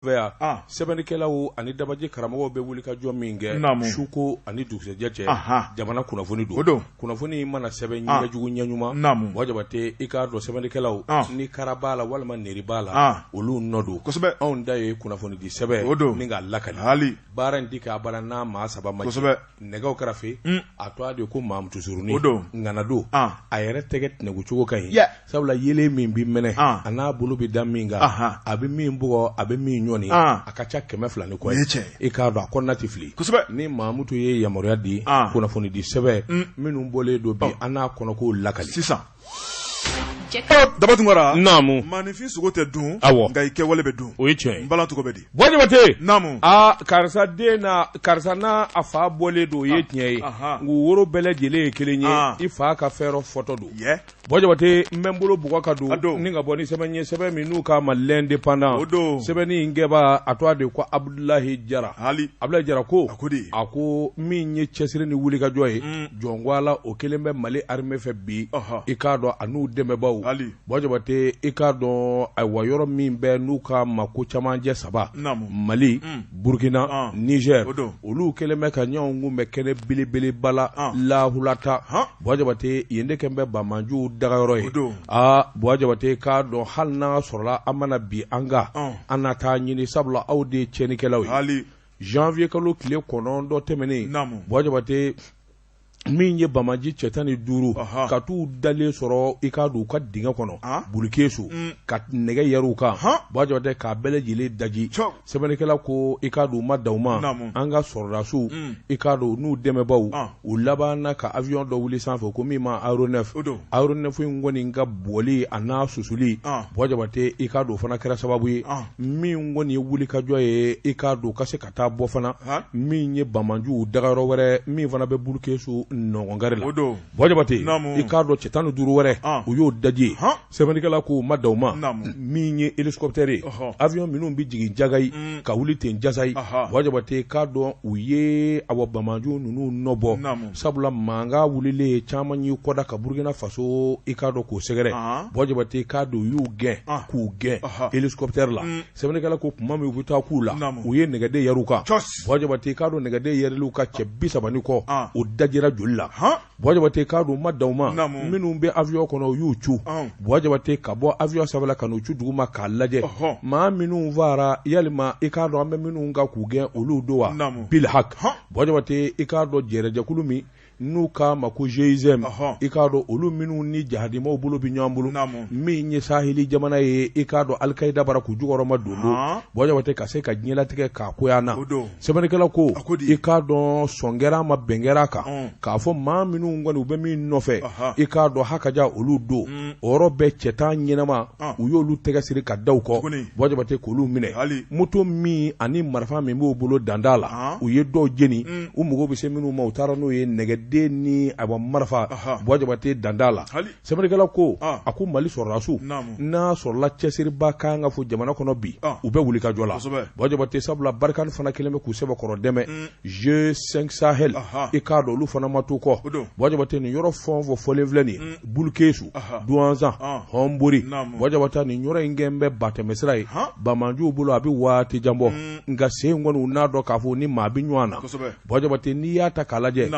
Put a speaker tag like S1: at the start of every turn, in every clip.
S1: Fɛ yan sɛbɛnnikɛlaw ani dabaji karamɔgɔw bɛ wuli ka jɔ min kɛ suko ani dugusɛjɛ cɛ jamana kunnafoni don kunnafoni mana sɛbɛn ɲɛ jugu ɲɛ ɲuman Buwa Jabate i k'a dɔn sɛbɛnnikɛlaw ni kara b'a la walima neri b'a la olu nɔ don kosɛbɛ. Anw ta ye kunnafonidi sɛbɛn o don ni k'a lakali baara in tɛ kɛ abada n'a maa saba ma kosɛbɛ. Nɛgɛw karafe a tɔgɔ de ko Mamutu Surunin ŋana don a yɛrɛ tɛgɛ tɛnɛnku cogo ka ɲi sabula yeelen min bɛ mɛnɛ a n'a bolo bɛ da min kan a bɛ min bugɔ a bɛ min ɲɔni a ka ca 200 ni kɔ ye i k'a dɔn a kɔnɔna tɛ fili ni Mamutu ye yamaruya di kunnafonidi sɛbɛn minnu bɔlen don bi an n'a kɔnɔkow lakali
S2: sisan. Daba Tunkara,
S1: naamu,
S2: maaninfin sogo tɛ dun,
S1: awɔ,
S2: nka i kɛwale bɛ dun,
S1: o ye tiɲɛ ye,
S2: n balan tɔgɔ bɛ di?
S1: Buwa Jabate,
S2: naamu,
S1: aa karisa den na karisa n'a a fa bɔlen don o ye tiɲɛ ye, nka u woro bɛɛ lajɛlen ye kelen ye, i fa ka fɛn dɔ fɔtɔ don, Buwa Jabate n bɛ n bolo bugɔ ka don ni ka bɔ ni sɛbɛn ye sɛbɛn min n'u k'a ma L'Indépendant,
S2: o don,
S1: sɛbɛnni in kɛbaa a tɔgɔ de ko Abudulayi Jara, Abudulayi Jara ko, a ko min ye cɛsiri ni wulikajɔ ye jɔn ko Ala o kɛlen bɛ Mali armée fɛ bi i k'a dɔn a n'u dɛmɛbaaw Buwa Jabate i k'a dɔn ayiwa yɔrɔ min bɛ n'u k'a ma ko camancɛ saba Mali Burukina Nizɛri olu kɛlen bɛ ka ɲɔgɔn kunbɛn kɛnɛ belebeleba la Lahulata Buwa Jabate yen de kɛlen bɛ banbaanciw dagayɔrɔ ye aa Buwa Jabate k'a dɔn hali n'a sɔrɔla an mana bin an kan an na taa ɲini sabula aw de ye tiɲɛnikɛlaw ye janvier kalo tile 9 tɛmɛnen Buwa Jabate min ye banbaanci cɛ 15 ka t'u dalen sɔrɔ i k'a dɔn u ka dingɛ kɔnɔ Bulikesu ka nɛgɛ yɛrɛ u kan Buwa Jabate k'a bɛɛ lajɛlen daji sɛbɛnnikɛla ko i k'a dɔn u ma dan o ma an ka sɔrɔdasiw i k'a dɔn n'u dɛmɛbaaw u labanna ka avion dɔ wuli sanfɛ ko min ma aéronef aéronef in kɔni ka bɔli a n'a susuli Buwa Jabate i k'a dɔn o fana kɛra sababu ye min kɔni ye wulikajɔ ye i k'a dɔn ka se ka taa bɔ fana min ye banbaanciw dagayɔrɔ wɛrɛ min fana bɛ Bulikesu nɔgɔnkari la Buwa Jabate i k'a dɔn cɛ 15 wɛrɛ u y'o daji sɛbɛnnikɛla ko u ma dan o ma min ye hélicoptère ye avion minnu bɛ jigin jagayi ka wuli ten jasayi Buwa Jabate k'a dɔn u ye awa banbaanciw ninnu nɔ bɔ sabula mankan wulilen ye caman y'i kɔda ka Burukina Faso i k'a dɔn k'o sɛgɛrɛ Buwa Jabate k'a dɔn u y'u gɛn k'u gɛn hélicoptère la sɛbɛnnikɛla ko tuma min u bɛ taa k'u la u ye nɛgɛden yɛrɛ u kan Buwa Jabate k'a dɔn nɛgɛden yɛrɛli u kan cɛ 30 ni kɔ u dajira joli la Buwa Jabate k'a dɔn u ma dan o ma minnu bɛ avion kɔnɔ u y'u cu Buwa Jabate ka bɔ avion sanfɛla ka n'u cu duguma k'a lajɛ maa minnu faara yalima i k'a dɔn an bɛ minnu kan k'u gɛn olu don wa bilhak Buwa Jabate i k'a dɔn jɛrɛjɛkulu min n'u k'a ma ko GIGN i k'a dɔn olu minnu ni jahadimaw bolo bɛ ɲɔgɔn bolo min ye saheli jamana ye i k'a dɔn alikayida bara k'u jukɔrɔma don don Buwa Jabate ka se ka diɲɛlatigɛ k'a ko na sɛbɛnnikɛla ko i k'a dɔn sɔn kɛra a ma bɛn kɛra a kan k'a fɔ maa minnu kɔni u bɛ min nɔfɛ i k'a dɔn hakaja olu don o yɔrɔ bɛɛ cɛ 10 ɲɛnama u y'olu tɛgɛ siri ka da u kɔ Buwa Jabate k'olu minɛ moto min ani marifa min b'u bolo dan t'a la u ye dɔw jeni u mago bɛ se minnu ma u taara n'o ye nɛgɛden ni awa marifa Buwa Jabate dan t'a la sɛbɛnnikɛla ko a ko Mali sɔrɔdasiw n'a sɔrɔla cɛsiriba kan ka fɔ jamana kɔnɔ bi u bɛ wuli ka jɔ la Buwa Jabate sabula Barkhane fana kɛlen bɛ k'u sɛbɛkɔrɔ dɛmɛ G5 Sahel i k'a dɔn olu fana ma to kɔ Buwa Jabate nin yɔrɔ fɛn o fɛn fɔlen filɛ nin ye Bulikesu Duwanzan Hɔnbori Buwa Jabate nin yɔrɔ in kɛlen bɛ batɛmɛsira ye banbaanciw bolo a bɛ waati jan bɔ nka sen kɔni u n'a dɔn k'a fɔ ni maa bɛ ɲɔgɔn na Buwa Jabate n'i y'a ta k'a lajɛ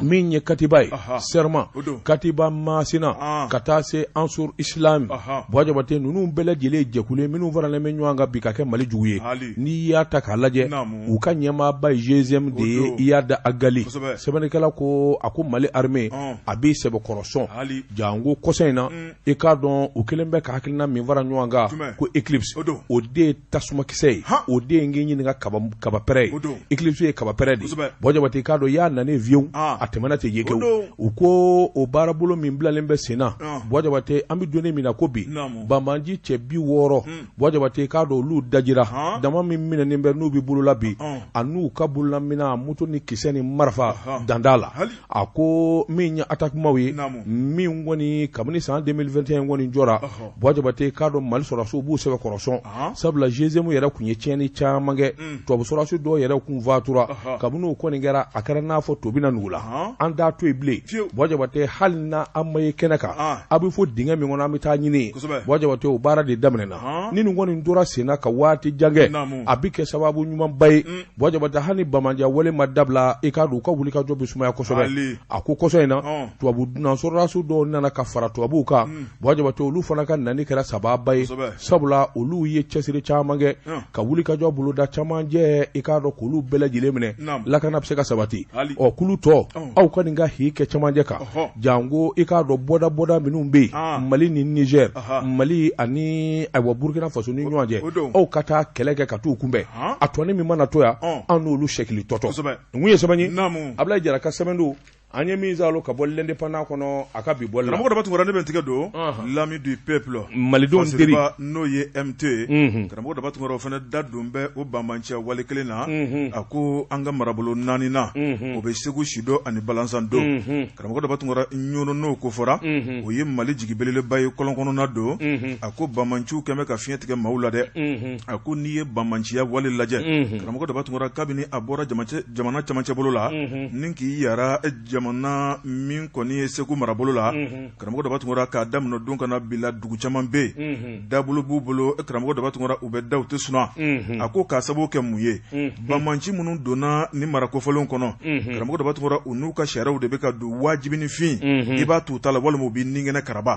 S1: min ye katiba ye Serma katiba Masina ka taa se Ansar Islam Buwa Jabate ninnu bɛɛ lajɛlen jɛkulu ye minnu faralen bɛ ɲɔgɔn kan bi ka kɛ Mali jugu ye n'i y'a ta k'a lajɛ u ka ɲɛmaaba ye GIGN de ye Iyad Ag Ghali sɛbɛnnikɛla ko a ko Mali armée a b'i sɛbɛkɔrɔ sɔn janko kɔsa in na i k'a dɔn u kɛlen bɛ ka hakilina min fara ɲɔgɔn kan ko Eclipse o de ye tasumakisɛ ye o de ye n k'i ɲininka kabapɛrɛn ye Eclipse ye kabapɛrɛn de ye Buwa Jabate i k'a dɔn y'a nanen fiyewu a tɛmɛna ten yekewu u ko o baarabolo min bilalen bɛ sen na Buwa Jabate an bɛ don min na ko bi banbaanci cɛ 60 Buwa Jabate i k'a dɔn olu dajira dama min minɛnen bɛ n'u bɛ bolola bi a n'u ka bololaminɛn moto ni kisɛ ni marifa dan t'a la a ko min ye atakimaw ye min kɔni kabini san 2021 kɔni jɔra Buwa Jabate k'a dɔn Mali sɔrɔdasiw b'u sɛbɛkɔrɔ sɔn sabula GIGN yɛrɛ tun ye tiɲɛni caman kɛ tubabu sɔrɔdasi dɔw yɛrɛ tun fatura kabini o kɔni kɛra a kɛra n'a fɔ to bɛ na nugu la. An t'a to yen bilen. Buwa Jabatɛ, hali n'a an ma ye kɛnɛ kan, a bɛ fɔ dingɛ min kɔnɔ, an bɛ taa ɲini. Buwa Jabatɛ, o baara de daminɛna. Ni nin kɔni tora senna ka waati jan kɛ, a bɛ kɛ sababu ɲumanba ye. Buwa Jabatɛ, hali ni banbaanciya wale ma dabila, i k'a dɔn u ka wulikajɔ bɛ sumaya kosɛbɛ. A ko kɔsa in na, tubabu dunan sɔrɔdasiw dɔw nana ka fara tubabuw kan. Buwa Jabatɛ, olu fana ka nani kɛra sababa ye, sabula olu ye cɛsiri caman kɛ ka wulikajɔ boloda camancɛ, i k'a dɔn k'olu bɛɛ lajɛlen minɛ, lakana bɛ se ka sabati. Ɔ kulu tɔ, aw ka nin ka hi kɛ camancɛ kan, janko i k'a dɔn bɔda bɔda minnu bɛ yen Mali ni Niger, Mali ani ayiwa Burkina Faso ni ɲɔgɔn cɛ, aw ka taa kɛlɛ kɛ ka t'u kunbɛn. A tɔnin min mana to yan, an n'olu sɛkili tɔtɔ. Nin ye sɛbɛn ye, Abulayi Jara ka sɛbɛn don. An ye min sɔrɔ ka bɔ L'Indépendant kɔnɔ a ka bi bɔli
S2: la. Karamɔgɔ Daba Tunkara, ne bɛ n tigɛ don l'ami du peuple
S1: Malidenw teri
S2: n'o ye MT karamɔgɔ Daba Tunkara, o fana da don bɛ o banbaanciya wale kelen na. A ko an ka marabolo naani na, o bɛ Segu, Sido ani Balanzan don. Karamɔgɔ Daba Tunkara, Ɲɔnɔ n'o ko fɔra, o ye Mali jigi belebeleba ye kɔlɔn kɔnɔna don. A ko banbaanciw kɛlen bɛ ka fiɲɛ tigɛ maaw la dɛ. A ko n'i ye banbaanciya wale lajɛ, karamɔgɔ Daba Tunkara, kabini a bɔra jamana camancɛ bolo la ni k'i yara jamana min kɔni ye Segu marabolo la, karamɔgɔ Daba Tunkara, k'a daminɛ don ka na bila dugu caman bɛ yen, dabolo b'u bolo. Karamɔgɔ Daba Tunkara, u bɛ da, u tɛ suna. A ko k'a sababu kɛ mun ye? Banbaanci minnu donna ni mara kofɔlenw kɔnɔ, karamɔgɔ Daba Tunkara, u n'u ka sariyaw de bɛ ka don wajibi ni fin, i b'a t'u ta la walima u b'i ninkɛnɛ karaba.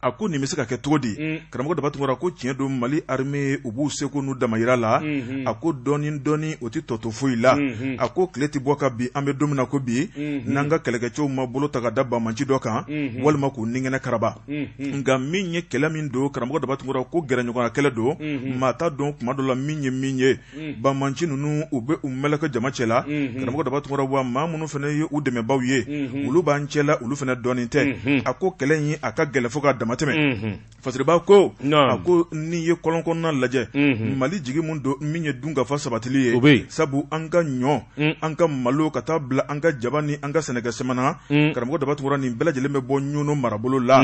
S2: A ko nin bɛ se ka kɛ cogo di? Karamɔgɔ Daba Tunkara ko tiɲɛ don, Mali armée, u b'u seko n'u damayira la. A ko dɔɔni dɔɔni, o tɛ tɔ to foyi la. A ko tile tɛ bɔ ka bin, an bɛ don min na ko bi, n'an ka kɛlɛkɛcɛw ma bolo ta ka da banbaanci dɔ kan walima k'u ninkɛnɛ karaba. Nka min ye kɛlɛ min don, karamɔgɔ Daba Tunkara, ko gɛrɛɲɔgɔnna kɛlɛ don, maa t'a dɔn tuma dɔ la min ye min ye. Banbaanci ninnu, u bɛ u mɛlɛkɛ jama cɛ la, karamɔgɔ Daba Tunkara, wa maa minnu fana ye u dɛmɛbaaw ye, olu b'an cɛ la, olu fana dɔnnen tɛ. A ko kɛlɛ in, a ka gɛlɛn fo k'a damatɛmɛ. Fasiriba ko, a ko n'i ye kɔlɔn kɔnɔna lajɛ, Mali jigi min don, min ye dunkafa sabatili ye, sabu an ka ɲɔ, an ka malo, ka taa bila an ka jaba ni an ka sɛnɛkɛ sɛmana, karamɔgɔ Daba Tunkara, nin bɛɛ lajɛlen bɛ bɔ Ɲɔnɔ marabolo la.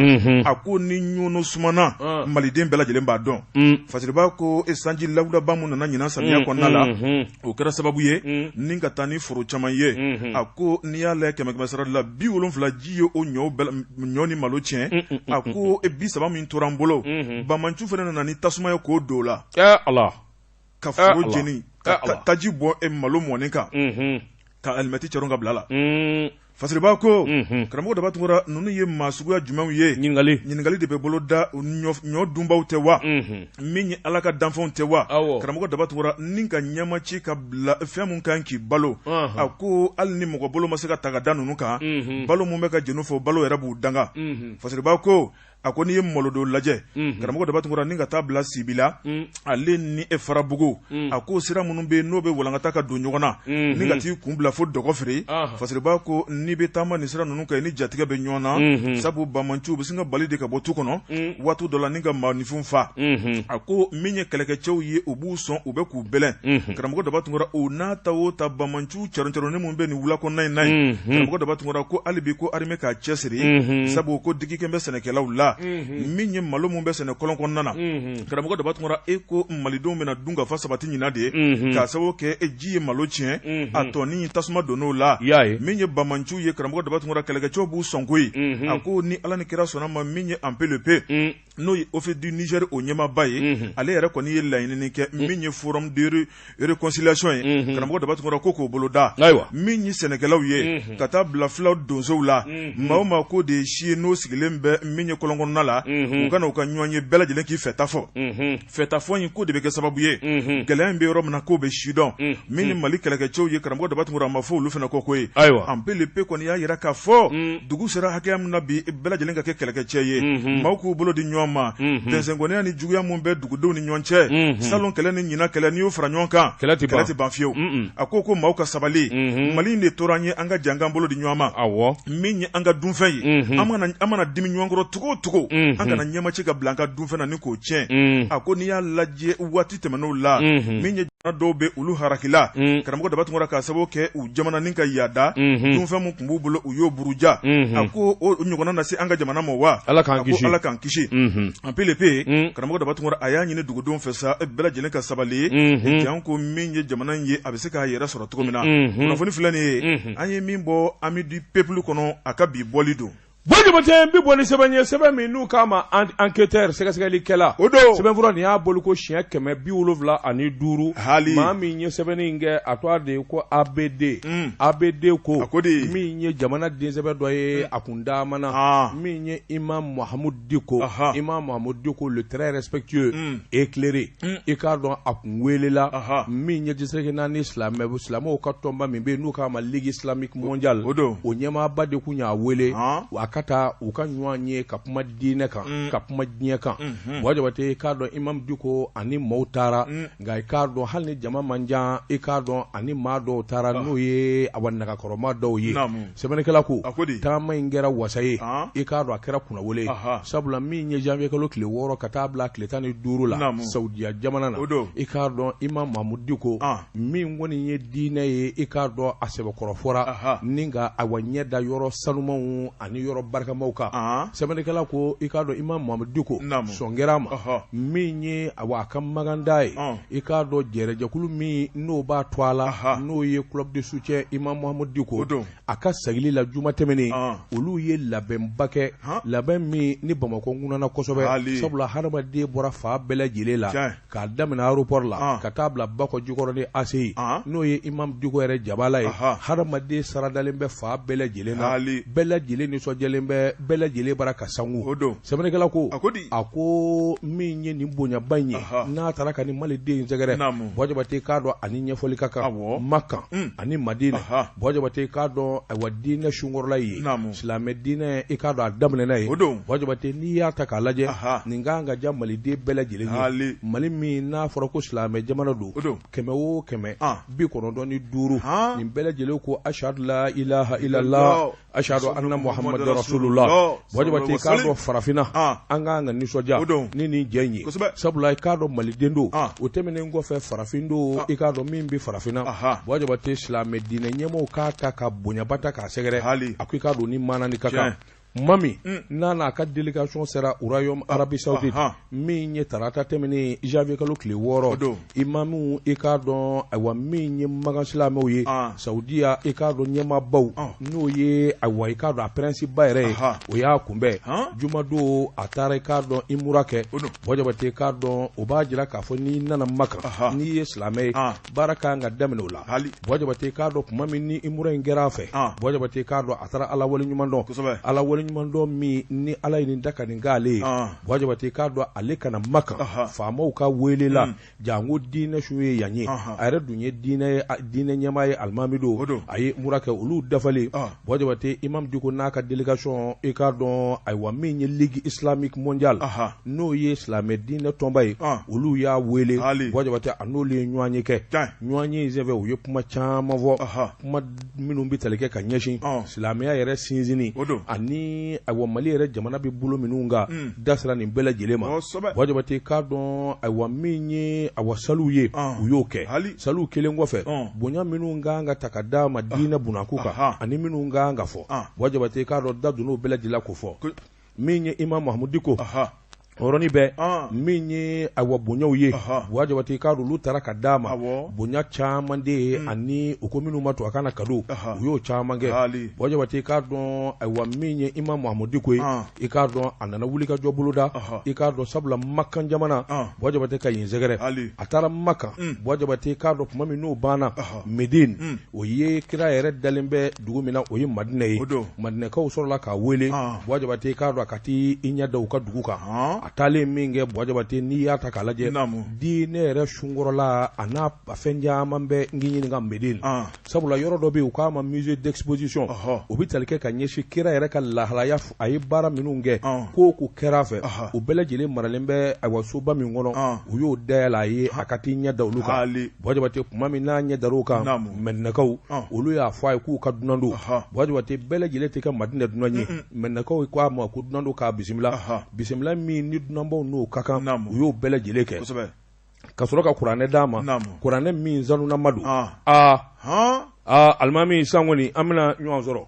S2: A ko ni Ɲɔnɔ sumana, maliden bɛɛ lajɛlen b'a dɔn. Fasiriba ko e sanji lawudaba min nana ɲinan samiya kɔnɔna la, o kɛra sababu ye ni ka taa ni foro caman ye. A ko n'i y'a lajɛ kɛmɛ kɛmɛ sara la, 70 ji ye o ɲɔ ni malo tiɲɛ. A ko 30 min tora an bolo, banbaanciw fana nana ni tasuma ye k'o don o la,
S1: Ala
S2: ka foro jeni, ka taji bɔn e malo mɔnen kan, ka alimɛti cɛrin ka bila la. Fasiriba ko, karamɔgɔ Daba Tunkara, ninnu ye maa suguya jumɛnw ye?
S1: Ɲininkali
S2: ɲininkali de bɛ bolo da. Ɲɔ dunbaw tɛ wa? Min ye Ala ka danfɛnw tɛ wa? Karamɔgɔ Daba Tunkara, ni ka ɲɛma ci ka bila fɛn min kan k'i balo, a ko hali ni mɔgɔ bolo ma se ka ta ka da ninnu kan, balo min bɛ ka jeni fɔ, balo yɛrɛ b'u danga. Fasiriba ko, a ko n'i ye Mɔlɔdo lajɛ, karamɔgɔ Daba Tunkara, ni ka taa bila Sibila, ale ni e Farabugu, a ko sira minnu bɛ yen n'o bɛ walankata ka don ɲɔgɔn na ni ka t'i kun bila fo Dɔgɔfiri. Fasiriba ko n'i bɛ taama nin sira ninnu kan, i ni jatigɛ bɛ ɲɔgɔn na, sabu banbaanciw bɛ sin ka bali de ka bɔ tu kɔnɔ waati dɔ la ni ka maaninfin faa. A ko min ye kɛlɛkɛcɛw ye, u b'u sɔn, u bɛ k'u bɛlɛn. Karamɔgɔ Daba Tunkara, o n'a ta o ta, banbaanciw cɛrɔncɛrɔnin minnu bɛ nin wula kɔnɔna in na yen, karamɔgɔ Daba Tunkara ko hali bi ko armée k'a cɛsiri, sabu ko digi kɛn bɛ sɛnɛkɛlaw la. Min ye malo min bɛ sɛnɛ kɔlɔn kɔnɔna na, karamɔgɔ Daba Tunkara, e ko malidenw bɛna dunkafa sabati ɲinan de ye, k'a sababu kɛ e ji ye malo tiɲɛ, a tɔnin tasuma donn'o la. Min ye banbaanciw ye, karamɔgɔ Daba Tunkara, kɛlɛkɛcɛw b'u sɔn koyi. A ko ni Ala ni kira sɔnna ma, min ye ANPLP, n'o ye Office du Niger o ɲɛmaaba ye, ale yɛrɛ kɔni ye laɲini kɛ min ye forum de réconciliation ye, karamɔgɔ Daba Tunkara, ko k'o boloda. Min ye sɛnɛkɛlaw ye, ka taa bila fulaw donsow la, maa o maa ko de ye si ye n'o sigilen bɛ min ye kɔlɔn kɔnɔna la, u ka na u ka ɲɔgɔn ye, bɛɛ lajɛlen k'i fɛta fɔ. Fɛta fɔ in ko de bɛ kɛ sababu ye, gɛlɛya in bɛ yɔrɔ min na, k'o bɛ sidɔn. Min ye Mali kɛlɛkɛcɛw ye, karamɔgɔ Daba Tunkara, a ma fɔ olu fana kɔ ko ye. ANPLP kɔni y'a jira k'a fɔ dugu sera hakɛya min na bi, bɛɛ lajɛlen ka kɛ kɛlɛkɛcɛ ye, maaw k'u bolo di ɲɔgɔn ma. Bɛnsɛnkɔniya ni juguya min bɛ dugudenw ni ɲɔgɔn cɛ, salon kɛlɛ ni ɲinan kɛlɛ, n'i y'o fara ɲɔgɔn kan,
S1: kɛlɛ tɛ
S2: ban fiyewu. A ko ko maaw ka sabali, Mali in de tora an ye, an ka jɛ an k'an bolo di ɲɔgɔn ma. Min ye an ka dunfɛn ye, an mana dimi ɲɔgɔn kɔrɔ cogo o cogo. cogo an kana ɲɛmaci ka bila an ka dunfɛn na ni k'o tiɲɛ. A ko n'i y'a lajɛ waati tɛmɛnenw la, min ye jamana dɔw bɛ olu harakila, karamɔgɔ Daba Tunkara, k'a sababu kɛ u jamana ni ka yaada dunfɛn min tun b'u bolo, u y'o buruja. A ko o ɲɔgɔnna na se an ka jamana ma wa?
S1: Ala k'an kisi.
S2: Ala k'an kisi. En PLP, karamɔgɔ Daba Tunkara, a y'a ɲini dugudenw fɛ sa, bɛɛ lajɛlen ka sabali, janko min ye jamana in ye, a bɛ se k'a yɛrɛ sɔrɔ cogo min na. Kunnafoni filɛ nin ye, an ye min bɔ Ami du Peuple kɔnɔ, a ka bi bɔli don.
S1: Buwa Jabate, n bɛ bɔ ni sɛbɛn ye, sɛbɛn min n'u k'a ma enquêteur, sɛgɛsɛgɛlikɛla.
S2: O don.
S1: Sɛbɛnfura nin y'a boli ko siɲɛ 775.
S2: Hali.
S1: Maa min ye sɛbɛnni in kɛ, a tɔgɔ de ye ko ABD. ABD ko.
S2: A ko di?
S1: Min ye jamana densɛbɛ dɔ ye, a kun taamana. Min ye Imam Mahamudu Diko. Imam Mahamudu Diko, le très respectueux, éclairé. I k'a dɔn a kun welela. Min ye district 4 silamɛw ka tɔnba min bɛ yen n'u k'a ma Ligue islamique mondiale.
S2: O don.
S1: O ɲɛmaaba de kun y'a wele. A ka taa u ka ɲɔgɔn ye ka kuma diinɛ kan, ka kuma diɲɛ kan. Buwa Jabate, i k'a dɔn Imam Diko ani maaw taara, nka i k'a dɔn hali ni jama man ca, i k'a dɔn ani maa dɔw taara, n'o ye awa nagakɔrɔma dɔw ye. Sɛbɛnnikɛla ko taama in kɛra wasa ye, i k'a dɔn a kɛra kunnawolo ye, sabula min ye janvier kalo tile 6 ka taa bila tile 15 la Saudiya jamana na, i k'a dɔn Imam Mahamudu Diko min kɔni ye diinɛ ye, i k'a dɔn a sɛbɛkɔrɔ fɔra ni ka awa ɲɛ da yɔrɔ sanumanw ani yɔrɔ barikamaw kan. Sɛbɛnnikɛla ko i k'a dɔn Imam Mahamudu Diko sɔn kɛra a ma, min ye awa a ka makantaa ye, i k'a dɔn jɛrɛjɛkulu min n'o b'a to a la, n'o ye club de soutien Imam Mahamudu Diko, a ka sagili la juma tɛmɛnen, olu ye labɛnba kɛ, labɛn min ni Bamakɔ ŋunana kosɛbɛ, sabula hadamaden bɔra fan bɛɛ lajɛlen la, k'a daminɛ aéroport la ka taa bila Bakɔ Jikɔrɔni ACI, n'o ye Imam Diko yɛrɛ jabala ye. Hadamaden saradalen bɛ fan bɛɛ lajɛlen na, bɛɛ lajɛlen nisɔndiyalen bɛ, bɛɛ lajɛlen bara ka sangu. Sɛbɛnnikɛla ko a ko min ye nin bonyaba in ye, n'a taara ka nin maliden in sɛgɛrɛ, Buwa Jabate, k'a dɔn ani ɲɛfɔli ka kan Makan ani Madina. Buwa Jabate, k'a dɔn ayiwa diinɛ sunkɔrɔla ye silamɛ diinɛ, i k'a dɔn a daminɛna yen. Buwa Jabate, n'i y'a ta k'a lajɛ, nin kan ka diya maliden bɛɛ lajɛlen ye. Mali min n'a fɔra ko silamɛ jamana don, 100 o 100, 95, nin bɛɛ lajɛlen ko ashadu la ilaha illallah, ashadu anna muhammadu rasulullah. Buwa Jabate, k'a dɔn farafinna an ka kan ka nisɔndiya ni nin jɛ in ye, sabula i k'a dɔn maliden don. O tɛmɛnen kɔfɛ, farafin don, i k'a dɔn min bɛ farafinna. Buwa Jabate, silamɛ diinɛ ɲɛmɔgɔw k'a ta ka bonyaba ta k'a sɛgɛrɛ, a ko i k'a dɔn ni maana ni ka kan. Tuma min n'a n'a ka délégation sera royaume Arabie Saoudite, min ye tarata tɛmɛnen janvier kalo tile 6, imamu, i k'a dɔn ayiwa min ye makan silamɛw ye Saudiya, i k'a dɔn ɲɛmaabaw, n'o ye ayiwa i k'a dɔn a prince ba yɛrɛ ye, o y'a kunbɛn jumadon. A taara i k'a dɔn imura kɛ. Buwa Jabate, i k'a dɔn o b'a jira k'a fɔ n'i nana Makan, n'i ye silamɛ ye, baara ka kan ka daminɛ o la. Buwa Jabate, k'a dɔn tuma min ni imura in kɛra a fɛ, Buwa Jabate, k'a dɔn a taara Ala waleɲuman dɔn, Ala waleɲuman dɔn min ni Ala ye nin da ka nin k'ale ye. Buwa Jabate, k'a dɔn ale ka na Makan faamaw ka wele la, janko diinɛ sun ye yan ye, a yɛrɛ dun ye diinɛ ɲɛmaa ye, alimami don. A ye imura kɛ, olu dafalen. Buwa Jabate, Imam Diko n'a ka délégation, i k'a dɔn ayiwa min ye Ligue islamique mondiale, n'o ye silamɛ diinɛ tɔnba ye, olu y'a wele. Buwa Jabate, a n'olu ye ɲɔgɔn ye kɛ. Ɲɔgɔn ye in senfɛ, u ye kuma caman fɔ, kuma minnu bɛ tali kɛ ka ɲɛsin silamɛya yɛrɛ sinsinni ani ayiwa Mali yɛrɛ jamana bɛ bolo minnu kan, da sera nin bɛɛ lajɛlen ma. Buwa Jabate, k'a dɔn ayiwa min ye awa saliw ye, u y'o kɛ. Saliw kɛlen kɔfɛ, bonya minnu ka kan ka ta ka d'a ma diinɛ bunakun kan ani minnu ka kan ka fɔ, Buwa Jabate, k'a dɔn da donn'o bɛɛ lajɛlen k'o fɔ. Min ye Imam Mahamudu Diko, yɔrɔnin bɛɛ, min ye ayiwa bonyaw ye, Buwa Jabate, k'a dɔn olu taara ka d'a ma bonya caman de ye, ani u ko minnu ma to a kana kado, u y'o caman kɛ. Buwa Jabate, k'a dɔn ayiwa min ye Imam Mahamudu Diko ye, i k'a dɔn a nana wuli ka jɔ boloda, i k'a dɔn sabula Makan jamana, Buwa Jabate ka yen sɛgɛrɛ, a taara Makan. Buwa Jabate, k'a dɔn tuma min n'o banna, Medine, o ye kira yɛrɛ dalen bɛ dugu min na, o ye Madinɛ ye. Madinɛkaw sɔrɔla k'a wele. Buwa Jabate, k'a dɔn a ka t'i ɲɛ da u ka dugu kan. A A taalen min kɛ Buwa Jabate, n'i y'a ta k'a lajɛ, diinɛ yɛrɛ sunkɔrɔla a n'a fɛn caman bɛ n k'i ɲininka Medine, sabula yɔrɔ dɔ bɛ yen u k'a ma musée d'exposition, o bɛ tali kɛ ka ɲɛsin kira yɛrɛ ka lahalaya, a ye baara minnu kɛ, ko ko kɛra a fɛ, o bɛɛ lajɛlen maralen bɛ ayiwa soba min kɔnɔ, u y'o dayɛlɛ a ye a ka t'i ɲɛ da olu kan. Buwa Jabate, tuma min n'a ɲɛ dar'o kan, Madinakaw olu y'a fɔ a ye k'u ka dunan don. Buwa Jabate, bɛɛ lajɛlen tɛ kɛ Madinɛ dunan ye. Madinakaw k'a ma ko dunan don, k'a bisimila, bisimila min ni dunanbaw n'o ka kan, u y'o bɛɛ lajɛlen kɛ ka sɔrɔ ka kuranɛ d'a ma, kuranɛ min sanunama don. Aa aa, alimami, san kɔni an bɛna ɲɔgɔn sɔrɔ.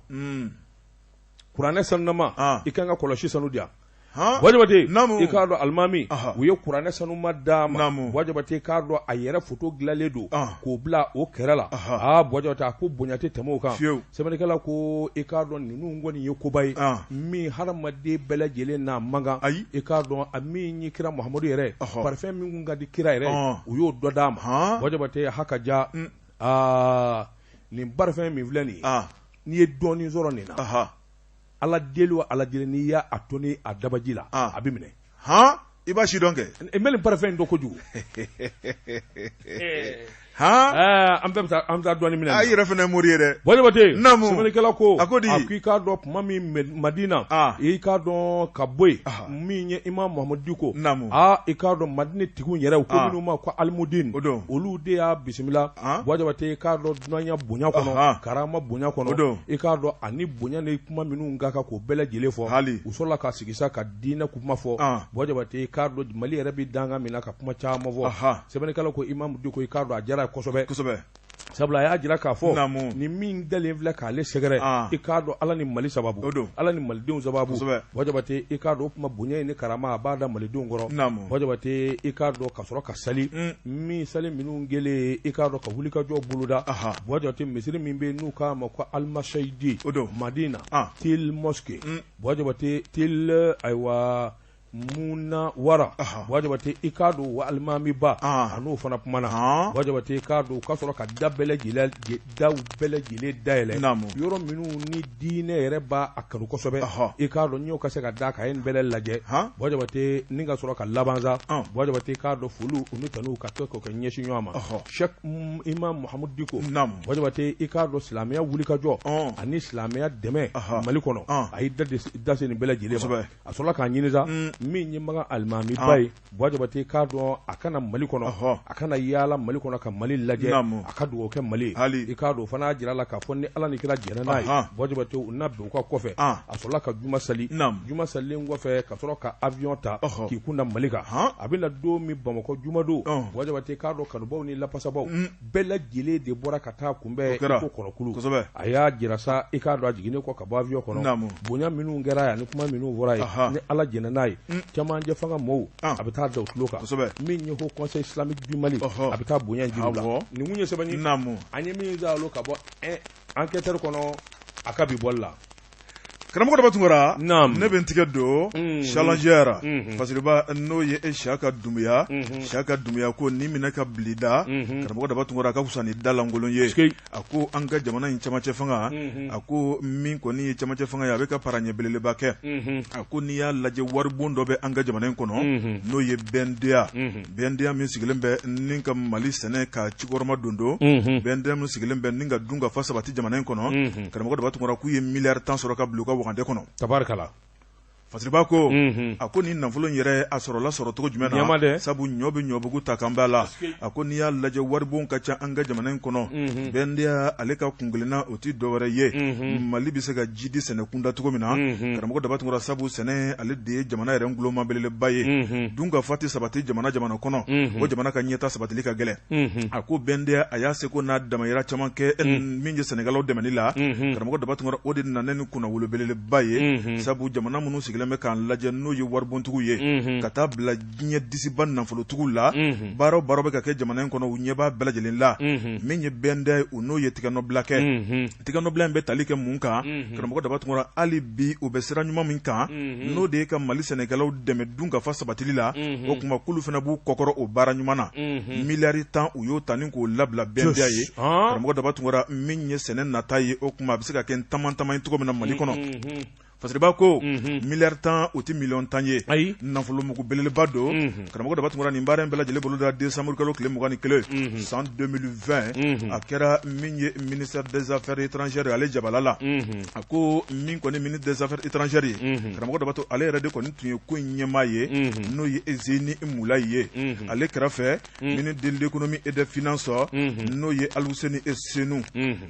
S1: Kuranɛ sanunama, i kan ka kɔlɔsi sanu di yan. Buwa Jabate, i k'a dɔn alimami, u ye kuranɛ sanuma d'a ma. Buwa Jabate, k'a dɔn a yɛrɛ foto dilanlen don k'o bila o kɛrɛ la. Aa Buwa Jabate, a ko bonya tɛ tɛmɛ o kan. Sɛbɛnnikɛla ko i k'a dɔn ninnu kɔni ye koba ye min hadamaden bɛɛ lajɛlen n'a man kan. Ayi, i k'a dɔn a min ye kira Muhamadu yɛrɛ, parfum min kun ka di kira yɛrɛ, u y'o dɔ d'a ma. Buwa Jabate, ha ka ja, aa nin parfum min filɛ nin ye, n'i ye dɔɔnin sɔrɔ nin na, Ala deli o Ala deli, n'i y'a toni a dabaji la, a bɛ minɛ.
S2: Hɔn, i b'a si dɔn kɛ.
S1: N bɛ nin parfum in dɔn kojugu. Hɔn, an bɛɛ bɛ taa, an bɛ taa dɔɔnin minɛ.
S2: A yɛrɛ fana ye mori ye dɛ.
S1: Buwa Jabate, naamu, sɛbɛnnikɛla ko, a ko di, a ko i k'a dɔn tuma min Madina, i k'a dɔn ka bɔ yen, min ye Imam Muhamadu Diko, naamu, aa i k'a dɔn Madina tigiw yɛrɛ, u ko minnu ma ko Alimudini, o don, olu de y'a bisimila. Buwa Jabate, i k'a dɔn dunanya bonya kɔnɔ, karama bonya kɔnɔ, i k'a dɔn ani bonya ni kuma minnu ka kan k'o bɛɛ lajɛlen fɔ, hali u sɔrɔla ka sigi sa ka diinɛ kuma fɔ. Buwa Jabate, i k'a dɔn Mali yɛrɛ bɛ dankan min na ka kuma caman fɔ. Sɛbɛnnikɛla ko Imam Diko, i k'a dɔn a diyara a ye kosɛbɛ, kosɛbɛ, sabula a y'a jira k'a fɔ ni min dalen filɛ k'ale sɛgɛrɛ, i k'a dɔn Ala ni Mali sababu, Ala ni Malidenw sababu. Buwa Jabate, i k'a dɔn o tuma bonya ni karama a b'a da Malidenw kɔrɔ. Buwa Jabate, i k'a dɔn ka sɔrɔ ka sali min sali minnu kɛlen, i k'a dɔn ka wulikajɔ boloda. Buwa Jabate, misiri min bɛ n'u k'a ma ko Alimasayidi Madina til mosquée, Buwa Jabate, til ayiwa Munawara. Buwa Jabate, i k'a dɔn wa alimamiba a n'o fana kumana. Buwa Jabate, i k'a dɔn ka sɔrɔ ka da bɛɛ lajɛlen dayɛlɛ, yɔrɔ minnu ni diinɛ yɛrɛ b'a kanu kosɛbɛ, i k'a dɔn n'o ka se ka da ka ye nin bɛɛ lajɛ. Buwa Jabate, ni ka sɔrɔ ka laban sa, Buwa Jabate, k'a dɔn foliw ni tanuw ka kɛ k'o kɛ ɲɛsin ɲɔgɔn ma. Cheikh Imam Muhammad Diko, Buwa Jabate, i k'a dɔn silamɛya wulikajɔ ani silamɛya dɛmɛ Mali kɔnɔ, a y'i da se nin bɛɛ lajɛlen ma. A sɔrɔla k'a ɲini sa min ye Makan alimamiba ye, Buwa Jabate, k'a dɔn a ka na Mali kɔnɔ, a ka na yaala Mali kɔnɔ ka Mali lajɛ, a ka dugawu kɛ Mali ye. I k'a dɔn o fana y'a jira a la k'a fɔ ni Ala ni kira jɛnna n'a ye, Buwa Jabate, u na bɛn u ka kɔfɛ. A sɔrɔla ka juma sali, juma salilen kɔfɛ ka sɔrɔ ka avion ta k'i kun da Mali kan. A bɛ na don min Bamakɔ juma don, Buwa Jabate, k'a dɔn kanubaw ni lafasabaw bɛɛ lajɛlen de bɔra ka taa kunbɛn ko kɔnɔkulu. A y'a jira sa, i k'a dɔn a jiginnen kɔ ka bɔ avion kɔnɔ, bonya minnu kɛra yan ni kuma minnu fɔra ye, ni Ala jɛnna n'a ye, cɛmancɛ fanga mɔɔw a bɛ taa da u tulo kan. Min ye Haut Conseil islamique du Mali, a bɛ taa bonya jira u la. Nin kun ye sɛbɛn ye an ye min zalo ka bɔ enquêteur kɔnɔ a ka bi bɔli la.
S2: Karamɔgɔ Daba Tunkara, ne bɛ n tigɛ don Challenger Fasiriba, n'o ye e Siyaka Dunbiya. Siyaka Dunbiya ko ni minɛ ka bila i da, karamɔgɔ Daba Tunkara, ka fisa ni da lankolon ye. A ko an ka jamana in camancɛ fanga, a ko min kɔni ye camancɛ fanga ye, a bɛ ka para ɲɛ belebeleba kɛ. A ko n'i y'a lajɛ, waribon dɔ bɛ an ka jamana in kɔnɔ, n'o ye BNDA. BNDA min sigilen bɛ ni ka Mali sɛnɛ ka cikɔrɔma don don, BNDA min sigilen bɛ ni ka dunkafa sabati jamana in kɔnɔ, karamɔgɔ Daba Tunkara, k'u ye miliyari 10 sɔrɔ ka bila u ka wagande kɔnɔ.
S1: Tabarikala.
S2: Fasiriba ko, a ko nin nafolo in yɛrɛ, a sɔrɔla sɔrɔ cogo jumɛn na? Sabu ɲɔ bɛ ɲɔbugu ta kan b'a la. A ko n'i y'a lajɛ, waribon ka ca an ka jamana in kɔnɔ. BNDA ale ka kunkelenna, o tɛ dɔwɛrɛ ye, Mali bɛ se ka ji di sɛnɛ kunda cogo min na, karamɔgɔ Daba Tunkara, sabu sɛnɛ ale de ye jamana yɛrɛ nguloma belebeleba ye. Dunkafa tɛ sabati jamana jamana kɔnɔ, o jamana ka ɲɛtaa sabatili ka gɛlɛn. A ko BNDA a y'a seko n'a damayira caman kɛ min ye sɛnɛkɛlaw dɛmɛni la, karamɔgɔ Daba Tunkara, o de nana ni kunnawolo belebeleba ye, sabu jamana minnu sigilen bɛ k'an lajɛ, n'o ye waribontigiw ye, ka taa bila diɲɛ disiba nafolotigiw la, baara o baara bɛ ka kɛ jamana in kɔnɔ, u ɲɛ b'a bɛɛ lajɛlen la. Min ye BNDA ye, u n'o ye tigɛnɔbila kɛ. Tigɛnɔbila in bɛ tali kɛ mun kan, karamɔgɔ Daba Tunkara? Hali bi u bɛ sira ɲuman min kan, n'o de ye ka Mali sɛnɛkɛlaw dɛmɛ dunkafa sabatili la, o tuma k'olu fana b'u kɔkɔrɔ o baara ɲuman na. Miliyari 10, u y'o ta ni k'o labila BNDA ye, karamɔgɔ Daba Tunkara. Min ye sɛnɛ nata ye, o tuma a bɛ se ka kɛ taman taman ye cogo min na Mali kɔnɔ. Fasiriba ko miliyari 10, o tɛ miliyɔn 10 ye.
S1: Ayi.
S2: Nafolomugu belebeleba don. Karamɔgɔ Daba Tunkara, nin baara in bɛɛ lajɛlen bolo da décembre kalo tile 21 san 2020, a kɛra min ye ministère des affaires étrangères, ale jabala la. A ko min kɔni ministre des affaires étrangères ye, karamɔgɔ Daba, ale yɛrɛ de kɔni tun ye ko in ɲɛmaa ye, n'o ye Zeni Mulayi ye. Ale kɛrɛfɛ, ministre de l'économie et des finances, n'o ye Aluseni Senu.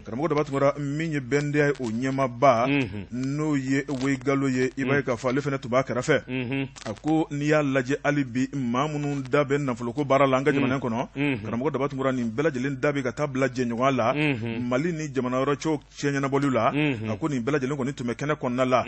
S2: Karamɔgɔ Daba Tunkara, min ye BNDA ye, o ɲɛmaaba, n'o ye Weyigalo ye, i b'a ye k'a fɔ ale fana tun b'a kɛrɛfɛ. A ko n'i y'a lajɛ hali bi, maa minnu da bɛ nafoloko baara la an ka jamana kɔnɔ, karamɔgɔ Daba Tunkara, nin bɛɛ lajɛlen da bɛ ka taa bila jɛɲɔgɔn la Mali ni jamana wɛrɛ cɛw cɛ ɲɛnabɔli la. A ko nin bɛɛ lajɛlen kɔni tun bɛ kɛnɛ kɔnɔna la.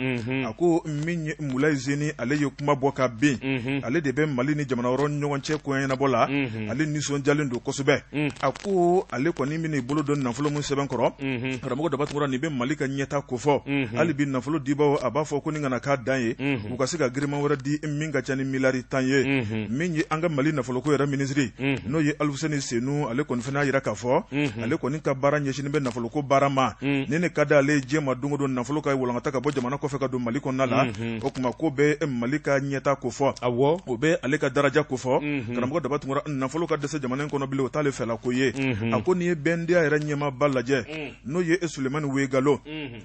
S2: A ko min ye Mulayi Zeni, ale ye kuma bɔ ka bin, ale de bɛ Mali ni jamana wɛrɛ ɲɔgɔn cɛ ko ɲɛnabɔ la. Ale nisɔndiyalen don kosɛbɛ. A ko ale kɔni bɛna i bolo don nafolo min sɛbɛn kɔrɔ, karamɔgɔ Daba Tunkara, nin bɛ Mali ka ɲɛta kofɔ. Hali bi nafolo dibaw, a b'a fɔ ko nin kana k'a dan ye, u ka se ka giriman wɛrɛ di min ka ca ni miliyari 10 ye. Min ye an ka Mali nafoloko yɛrɛ minisiri, n'o ye Aluseni Senu, ale kɔni fana y'a jira k'a fɔ ale kɔni ka baara ɲɛsinnen bɛ nafoloko baara ma. Ni ne ka di ale ye diɲɛ ma don o don, nafolo ka walankata ka bɔ jamana kɔfɛ ka don Mali kɔnɔna la. O tuma ko bɛ Mali ka ɲɛta kofɔ, o bɛ ale ka daraja kofɔ. Karamɔgɔ Daba Tunkara, nafolo ka dɛsɛ jamana in kɔnɔ bilen, o t'ale fɛla ko ye. A ko n'i ye BNDA yɛrɛ ɲɛmaaba lajɛ, n'o ye Sulemani Weyigalo,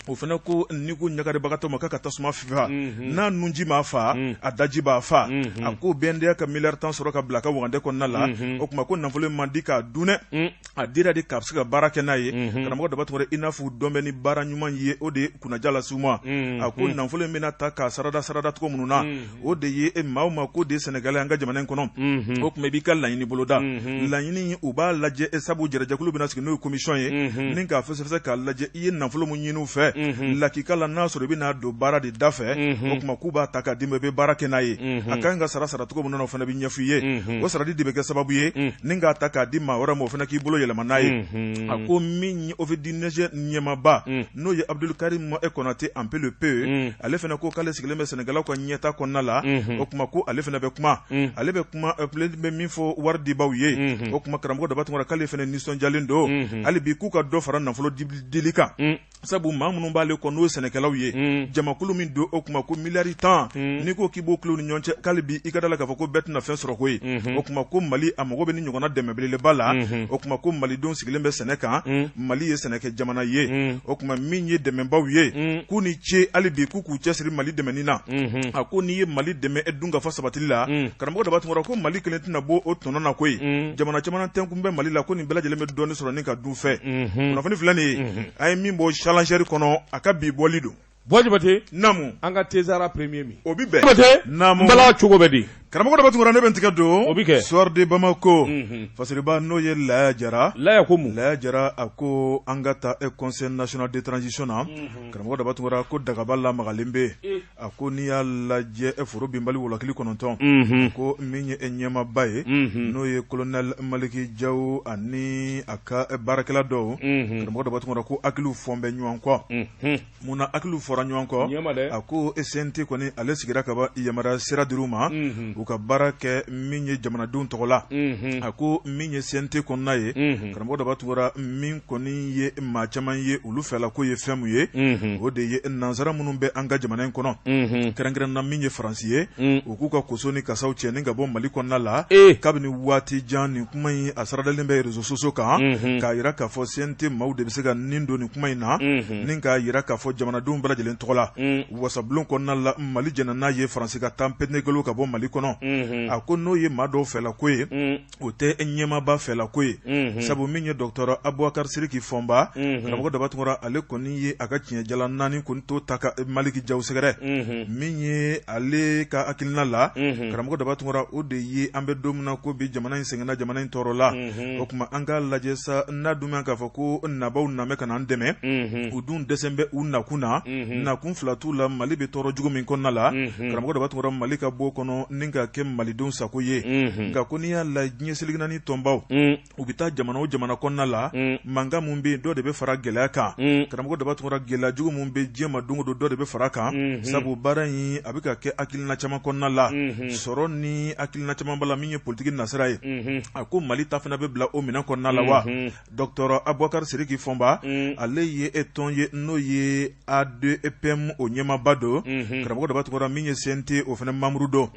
S2: o fana ko n'i ko ɲagaribagatɔ ma k'a ka tasuma fa, n'a nunji m'a fa, a daji b'a fa. A ko BNDA ka miliyari 10 sɔrɔ ka bila a ka wagande kɔnɔna la, o tuma ko nafolo in ma di k'a dun dɛ, a dira de k'a bɛ se ka baara kɛ n'a ye. Karamɔgɔ Daba Tunkara, i n'a fɔ dɔn bɛ ni baara ɲuman ye, o de ye kunnaja lase u ma. A ko nafolo in bɛna ta k'a sarada sarada cogo minnu na, o de ye e maa o maa ko de ye sɛnɛkɛla an ka jamana in kɔnɔ, o tuma i b'i ka laɲini boloda. Laɲini, u b'a lajɛ e sabu jɛrɛjɛkulu bɛna sigi, n'o ye commission ye, ni k'a fɛsɛfɛsɛ k'a lajɛ i ye nafolo min ɲini u fɛ lakika la, n'a sɔrɔ i bɛna don baara de da fɛ. O tuma k'u b'a ta k'a d'i ma, i bɛ baara kɛ n'a ye. A ka kan ka sara saracogo min na, o fana bɛ ɲɛfɔ i ye. O sarali de bɛ kɛ sababu ye ni k'a ta k'a di maa wɛrɛ ma, o fana k'i bolo yɛlɛma n'a ye. A ko min ye Office du Niger ɲɛmaaba, n'o ye Abdul Karim Konate Ampelepe, ale fana ko k'ale sigilen bɛ sɛnɛkɛlaw ka ɲɛta kɔnɔna la. O tuma ko ale fana bɛ kuma, ale bɛ kuma bɛ min fɔ wari dibaw ye. O tuma karamɔgɔ Daba Tunkara, k'ale fana nisɔndiyalen don hali bi k'u ka dɔ fara nafolo dili kan, sabu maa minnu b'ale kɔ, n'o ye sɛnɛkɛlaw ye, jamakulu min don. O tuma ko miliyari 10, n'i ko k'i b'o tila u ni ɲɔgɔn cɛ, k'ale bi i ka da la k'a fɔ ko bɛɛ tɛna fɛn sɔrɔ ko ye. O tuma ko Mali a mago bɛ ni ɲɔgɔnna dɛmɛ belebeleba la. O tuma ko malidenw sigilen bɛ sɛnɛ kan, Mali ye sɛnɛkɛ jamana ye. O tuma min ye dɛmɛbaw ye, k'u ni ce hali bi, k'u k'u cɛsiri Mali dɛmɛni na. A ko n'i ye Mali dɛmɛ e dun ka fɔ sabatili la, karamɔgɔ Daba Tunkara, ko Mali kelen tɛna bɔ o tɔnɔ na koyi. Jamana caman tɛnkun bɛ Mali la, ko nin bɛɛ lajɛlen bɛ dɔɔnin sɔrɔ ni ka dun fɛ. Kunnafoni filɛ nin ye, an ye min bɔ Challenger kɔnɔ, a ka bi bɔli don.
S1: Buwa Jabate.
S2: Naamu.
S1: An ka Tezara premier min.
S2: O bɛ bɛn.
S1: Jabate.
S2: Naamu.
S1: N bala cogo bɛ di?
S2: Karamɔgɔ Daba Tunkara, ne bɛ n tigɛ don.
S1: O bɛ kɛ.
S2: Soir de Bamako. Fasiriba, n'o ye Laya Jara.
S1: Laya ko mun?
S2: Laya Jara, a ko an ka taa Conseil national de transition na. Karamɔgɔ Daba Tunkara ko dagaba lamagalen bɛ yen. A ko n'i y'a lajɛ foro binbali wɔlɔkili 9, ko min ye ɲɛmaaba ye, n'o ye colonel Maliki Jaw ani a ka baarakɛla dɔw, karamɔgɔ Daba Tunkara, ko hakiliw fɔn bɛ ɲɔgɔn kɔ. Munna hakiliw fɔra ɲɔgɔn kɔ? A ko CNT kɔni, ale sigira ka ban, yamaruya sira dir'u ma u ka baara kɛ min ye jamanadenw tɔgɔ la. A ko min ye CNT kɔnɔna ye, karamɔgɔ Daba Tunkara, min kɔni ye maa caman ye olu fɛla ko ye fɛn min ye, o de ye nansara minnu bɛ an ka jamana in kɔnɔ, kɛrɛnkɛrɛn na min ye Faransi ye, u k'u ka koso ni kasaw cɛ ni ka bɔ Mali kɔnɔna la. Kabini waati jan, nin kuma in a saradalen bɛ réseaux sociaux kan, k'a jira k'a fɔ CNT maaw de bɛ se ka nin don nin kuma in na, ni k'a jira k'a fɔ jamanadenw bɛɛ lajɛlen tɔgɔ la. Wasabulon kɔnɔna la, Mali jɛnna n'a ye Faransi ka taa penegelo ka bɔ Mali kɔnɔ. A ko n'o ye maa dɔw fɛla ko ye, o tɛ ɲɛmaaba fɛla ko ye, sabu min ye docteur Abubakar Siriki Fɔnba, karamɔgɔ Daba Tunkara, ale kɔni ye a ka tiɲɛ jala naani kɔni to ta ka Maliki Jaw sɛgɛrɛ. Min ye ale ka hakilina la, karamɔgɔ Daba Tunkara, o de ye an bɛ don min na ko bi, jamana in sɛgɛnna, jamana in tɔɔrɔ la. O tuma an k'a lajɛ sa, n'a dun k'a fɔ ko nabaw nabɛ ka na an dɛmɛ, u dun dɛsɛ bɛ u nakun na, nakun fila t'u la. Mali bɛ tɔɔrɔ jugu min kɔnɔna la, karamɔgɔ Daba Tunkara, Mali ka bɔ kɔnɔ ni ka ka kɛ malidenw sago ye, nka ko n'i y'a lajɛ diɲɛ seleke naani tɔnbaw u bɛ taa jamana o jamana kɔnɔna la, mankan min bɛ yen, dɔ de bɛ fara gɛlɛya kan. Karamɔgɔ Daba Tunkara, gɛlɛya jugu min bɛ diɲɛ ma don o don, dɔ de bɛ fara kan, sabu baara in a bɛ ka kɛ hakilina caman kɔnɔna la, sɔrɔ ni hakilina caman b'a la min ye politiki nasira ye. A ko Mali ta fana bɛ bila o minɛn kɔnɔna la wa? Docteur Abubakar Sidiki Fɔnba, ale ye e tɔn ye n'o ye A2PM o ɲɛmaaba don. Karamɔgɔ Daba Tunkara, min ye CNT o fana membre don,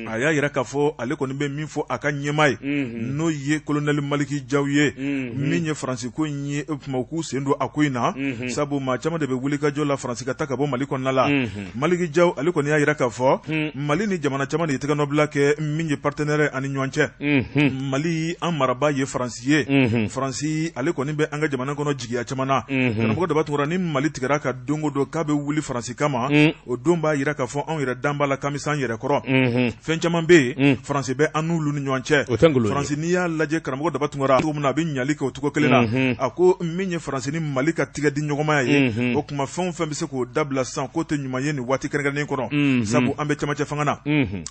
S2: a y'a jira k'a fɔ ale kɔni bɛ min fɔ a ka ɲɛmaa ye, n'o ye colonel Maliki Jaw ye, min ye Faransi ko in ye, o tuma u k'u sen don a ko in na, sabu maa caman de bɛ wulikajɔ la Faransi ka taa ka bɔ Mali kɔnɔna la. Maliki Jaw ale kɔni y'a jira k'a fɔ Mali ni jamana caman de ye tɛgɛnɔbila kɛ min ye partenariat ani ɲɔgɔn cɛ. Mali an marabaa ye Faransi ye. Faransi ale kɔni bɛ an ka jamana kɔnɔ jigiya caman na. Karamɔgɔ Daba Tunkara, ni Mali tigɛra ka don o don k'a bɛ wuli Faransi kama, o don b'a jira k'a fɔ anw yɛrɛ dan b'a la k'an bɛ s'an yɛrɛ kɔrɔ. Fɛn caman bɛ yen, Faransi bɛ an n'olu ni ɲɔgɔn cɛ. Faransi, n'i y'a lajɛ, karamɔgɔ Daba Tunkara, cogo min na a bɛ ɲali kɛ o cogo kelen na. A ko min ye Faransi ni Mali ka tigɛ di ɲɔgɔnmaya ye, o tuma fɛn o fɛn bɛ se k'o dabila sisan, k'o tɛ ɲuman ye nin waati kɛrɛnkɛrɛnnen kɔnɔ, sabu an bɛ cɛmancɛ fanga na.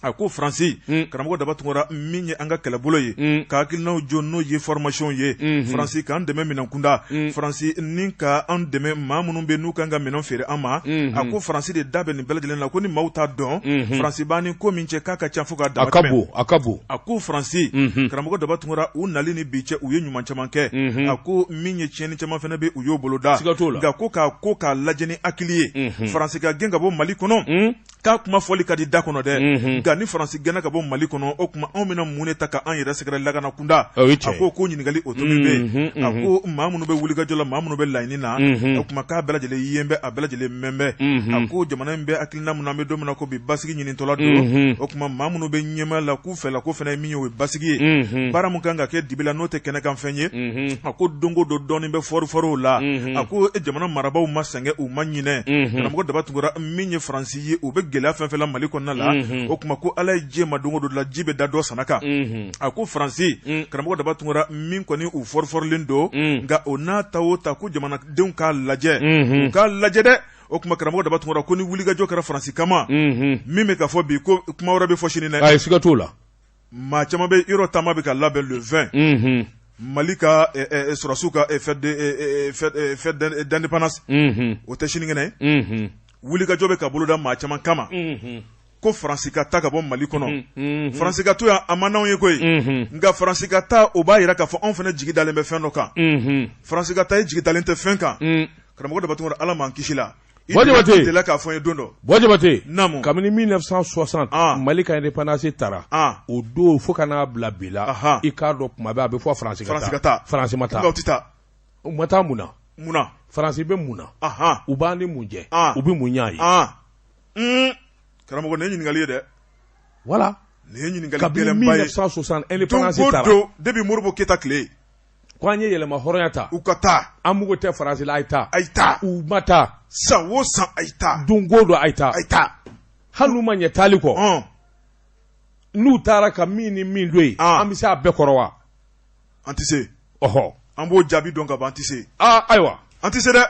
S2: A ko Faransi, karamɔgɔ Daba Tunkara, min ye an ka kɛlɛbolo ye, ka hakilinaw jɔ n'o ye formation ye, Faransi k'an dɛmɛ minɛn kunda, Faransi ni ka an dɛmɛ maa minnu bɛ n'u kan ka minɛn feere an ma. A ko Faransi de da bɛ nin bɛɛ lajɛlen na. Ko ni maaw t'a dɔn, Faransi b'an ni ko min cɛ, k'a ka ca fo k'a dama tɛmɛ.
S1: A ka bon.
S2: A ko Faransi, karamɔgɔ Daba Tunkara, u nali ni bi cɛ, u ye ɲuman caman kɛ. A ko min ye tiɲɛni caman fana bɛ, u y'o boloda. Nka ko k'a ko k'a lajɛ ni hakili ye, Faransi ka gɛn ka bɔ Mali kɔnɔ, k'a kuma fɔli ka di da kɔnɔ dɛ, nka ni Faransi gɛnna ka bɔ Mali kɔnɔ, o tuma anw bɛna mun de ta ka an yɛrɛ sɛgɛrɛ lakana kunda? A ko ko ɲininkali o tomi bɛ yen. A ko maa minnu bɛ wulikajɔ la, maa minnu bɛ laɲini na, o tuma k'a bɛɛ lajɛlen yen bɛ, a bɛɛ lajɛlen mɛn bɛ. A ko jamana in bɛ hakilina min na, an bɛ don min na ko bi, basigi ɲinitɔla don. O tuma maa minnu bɛ ɲɛmaa la, k'u fɛla ko fana ye min ye, o ye basigi ye. Baara min kan ka kɛ dibi la, n'o tɛ kɛnɛkanfɛn ye, a ko don o don dɔɔnin bɛ fɔrifɔriw la. A ko jamana marabaaw ma sɛgɛn, u ma ɲinɛ. Karamɔgɔ Daba Tunkara, min ye Faransi ye, u bɛ gɛlɛya fɛn fɛn la Mali kɔnɔna la, o tuma ko Ala ye diɲɛ ma don o don la, ji bɛ da dɔ sana kan. A ko Faransi, karamɔgɔ Daba Tunkara, min kɔni u fɔrifɔrilen don, nka o n'a ta o ta, ko jamanadenw k'a lajɛ, u k'a lajɛ dɛ. O tuma karamɔgɔ Daba Tunkara, ko ni wulikajɔ kɛra Faransi kama, min bɛ ka fɔ bi, ko kuma wɛrɛ bɛ fɔ sini dɛ.
S1: Ayi, siga t'o la.
S2: Maa caman bɛ yɔrɔ taama bɛ ka labɛn le 20, Mali ka sɔrɔdasiw ka fête d'indépendance, o tɛ sinikɛnɛ ye. Wulikajɔ bɛ ka boloda maa caman kama ko Faransi ka taa ka bɔ Mali kɔnɔ. Faransi ka to yan, a man d'anw ye koyi, nka Faransi ka taa, o b'a jira k'a fɔ anw fana jigi dalen bɛ fɛn dɔ kan. Faransi ka taa, i jigi dalen tɛ fɛn kan, karamɔgɔ Daba Tunkara, Ala m'an kisi la.
S1: Buwa Jabate,
S2: delila k'a fɔ n ye don dɔ.
S1: Buwa Jabate, naamu, kabini 1960 Mali ka indépendance tara, o don fo ka n'a bila bi la, i k'a dɔn kuma bɛɛ a bɛ fɔ Faransi
S2: ka taa,
S1: Faransi ma taa,
S2: nka u tɛ taa.
S1: U ma taa mun na?
S2: Mun na?
S1: Faransi bɛ mun na? U b'an ni mun jɛ? U bɛ mun ɲɛ
S2: ye? Karamɔgɔ, nin ye ɲininkali ye dɛ.
S1: Voilà.
S2: Nin ye ɲininkali gɛlɛnba ye.
S1: Kabini 1960 indépendance
S2: tara, don o don depuis Modibo Keyita tile.
S1: Ko an ye yɛrɛma hɔrɔnya ta.
S2: U ka taa.
S1: An mago tɛ Faransi la, a ye taa.
S2: A ye taa.
S1: U ma taa.
S2: San o san, a ye taa.
S1: Don o don, a ye taa.
S2: A ye taa.
S1: Hali n'u ma ɲɛ taali kɔ. N'u taara ka min ni min to yen, an bɛ se a bɛɛ kɔrɔ wa?
S2: An tɛ se.
S1: Ɔhɔ.
S2: An b'o jaabi dɔn ka ban, an tɛ se.
S1: Aa ayiwa.
S2: An tɛ se dɛ.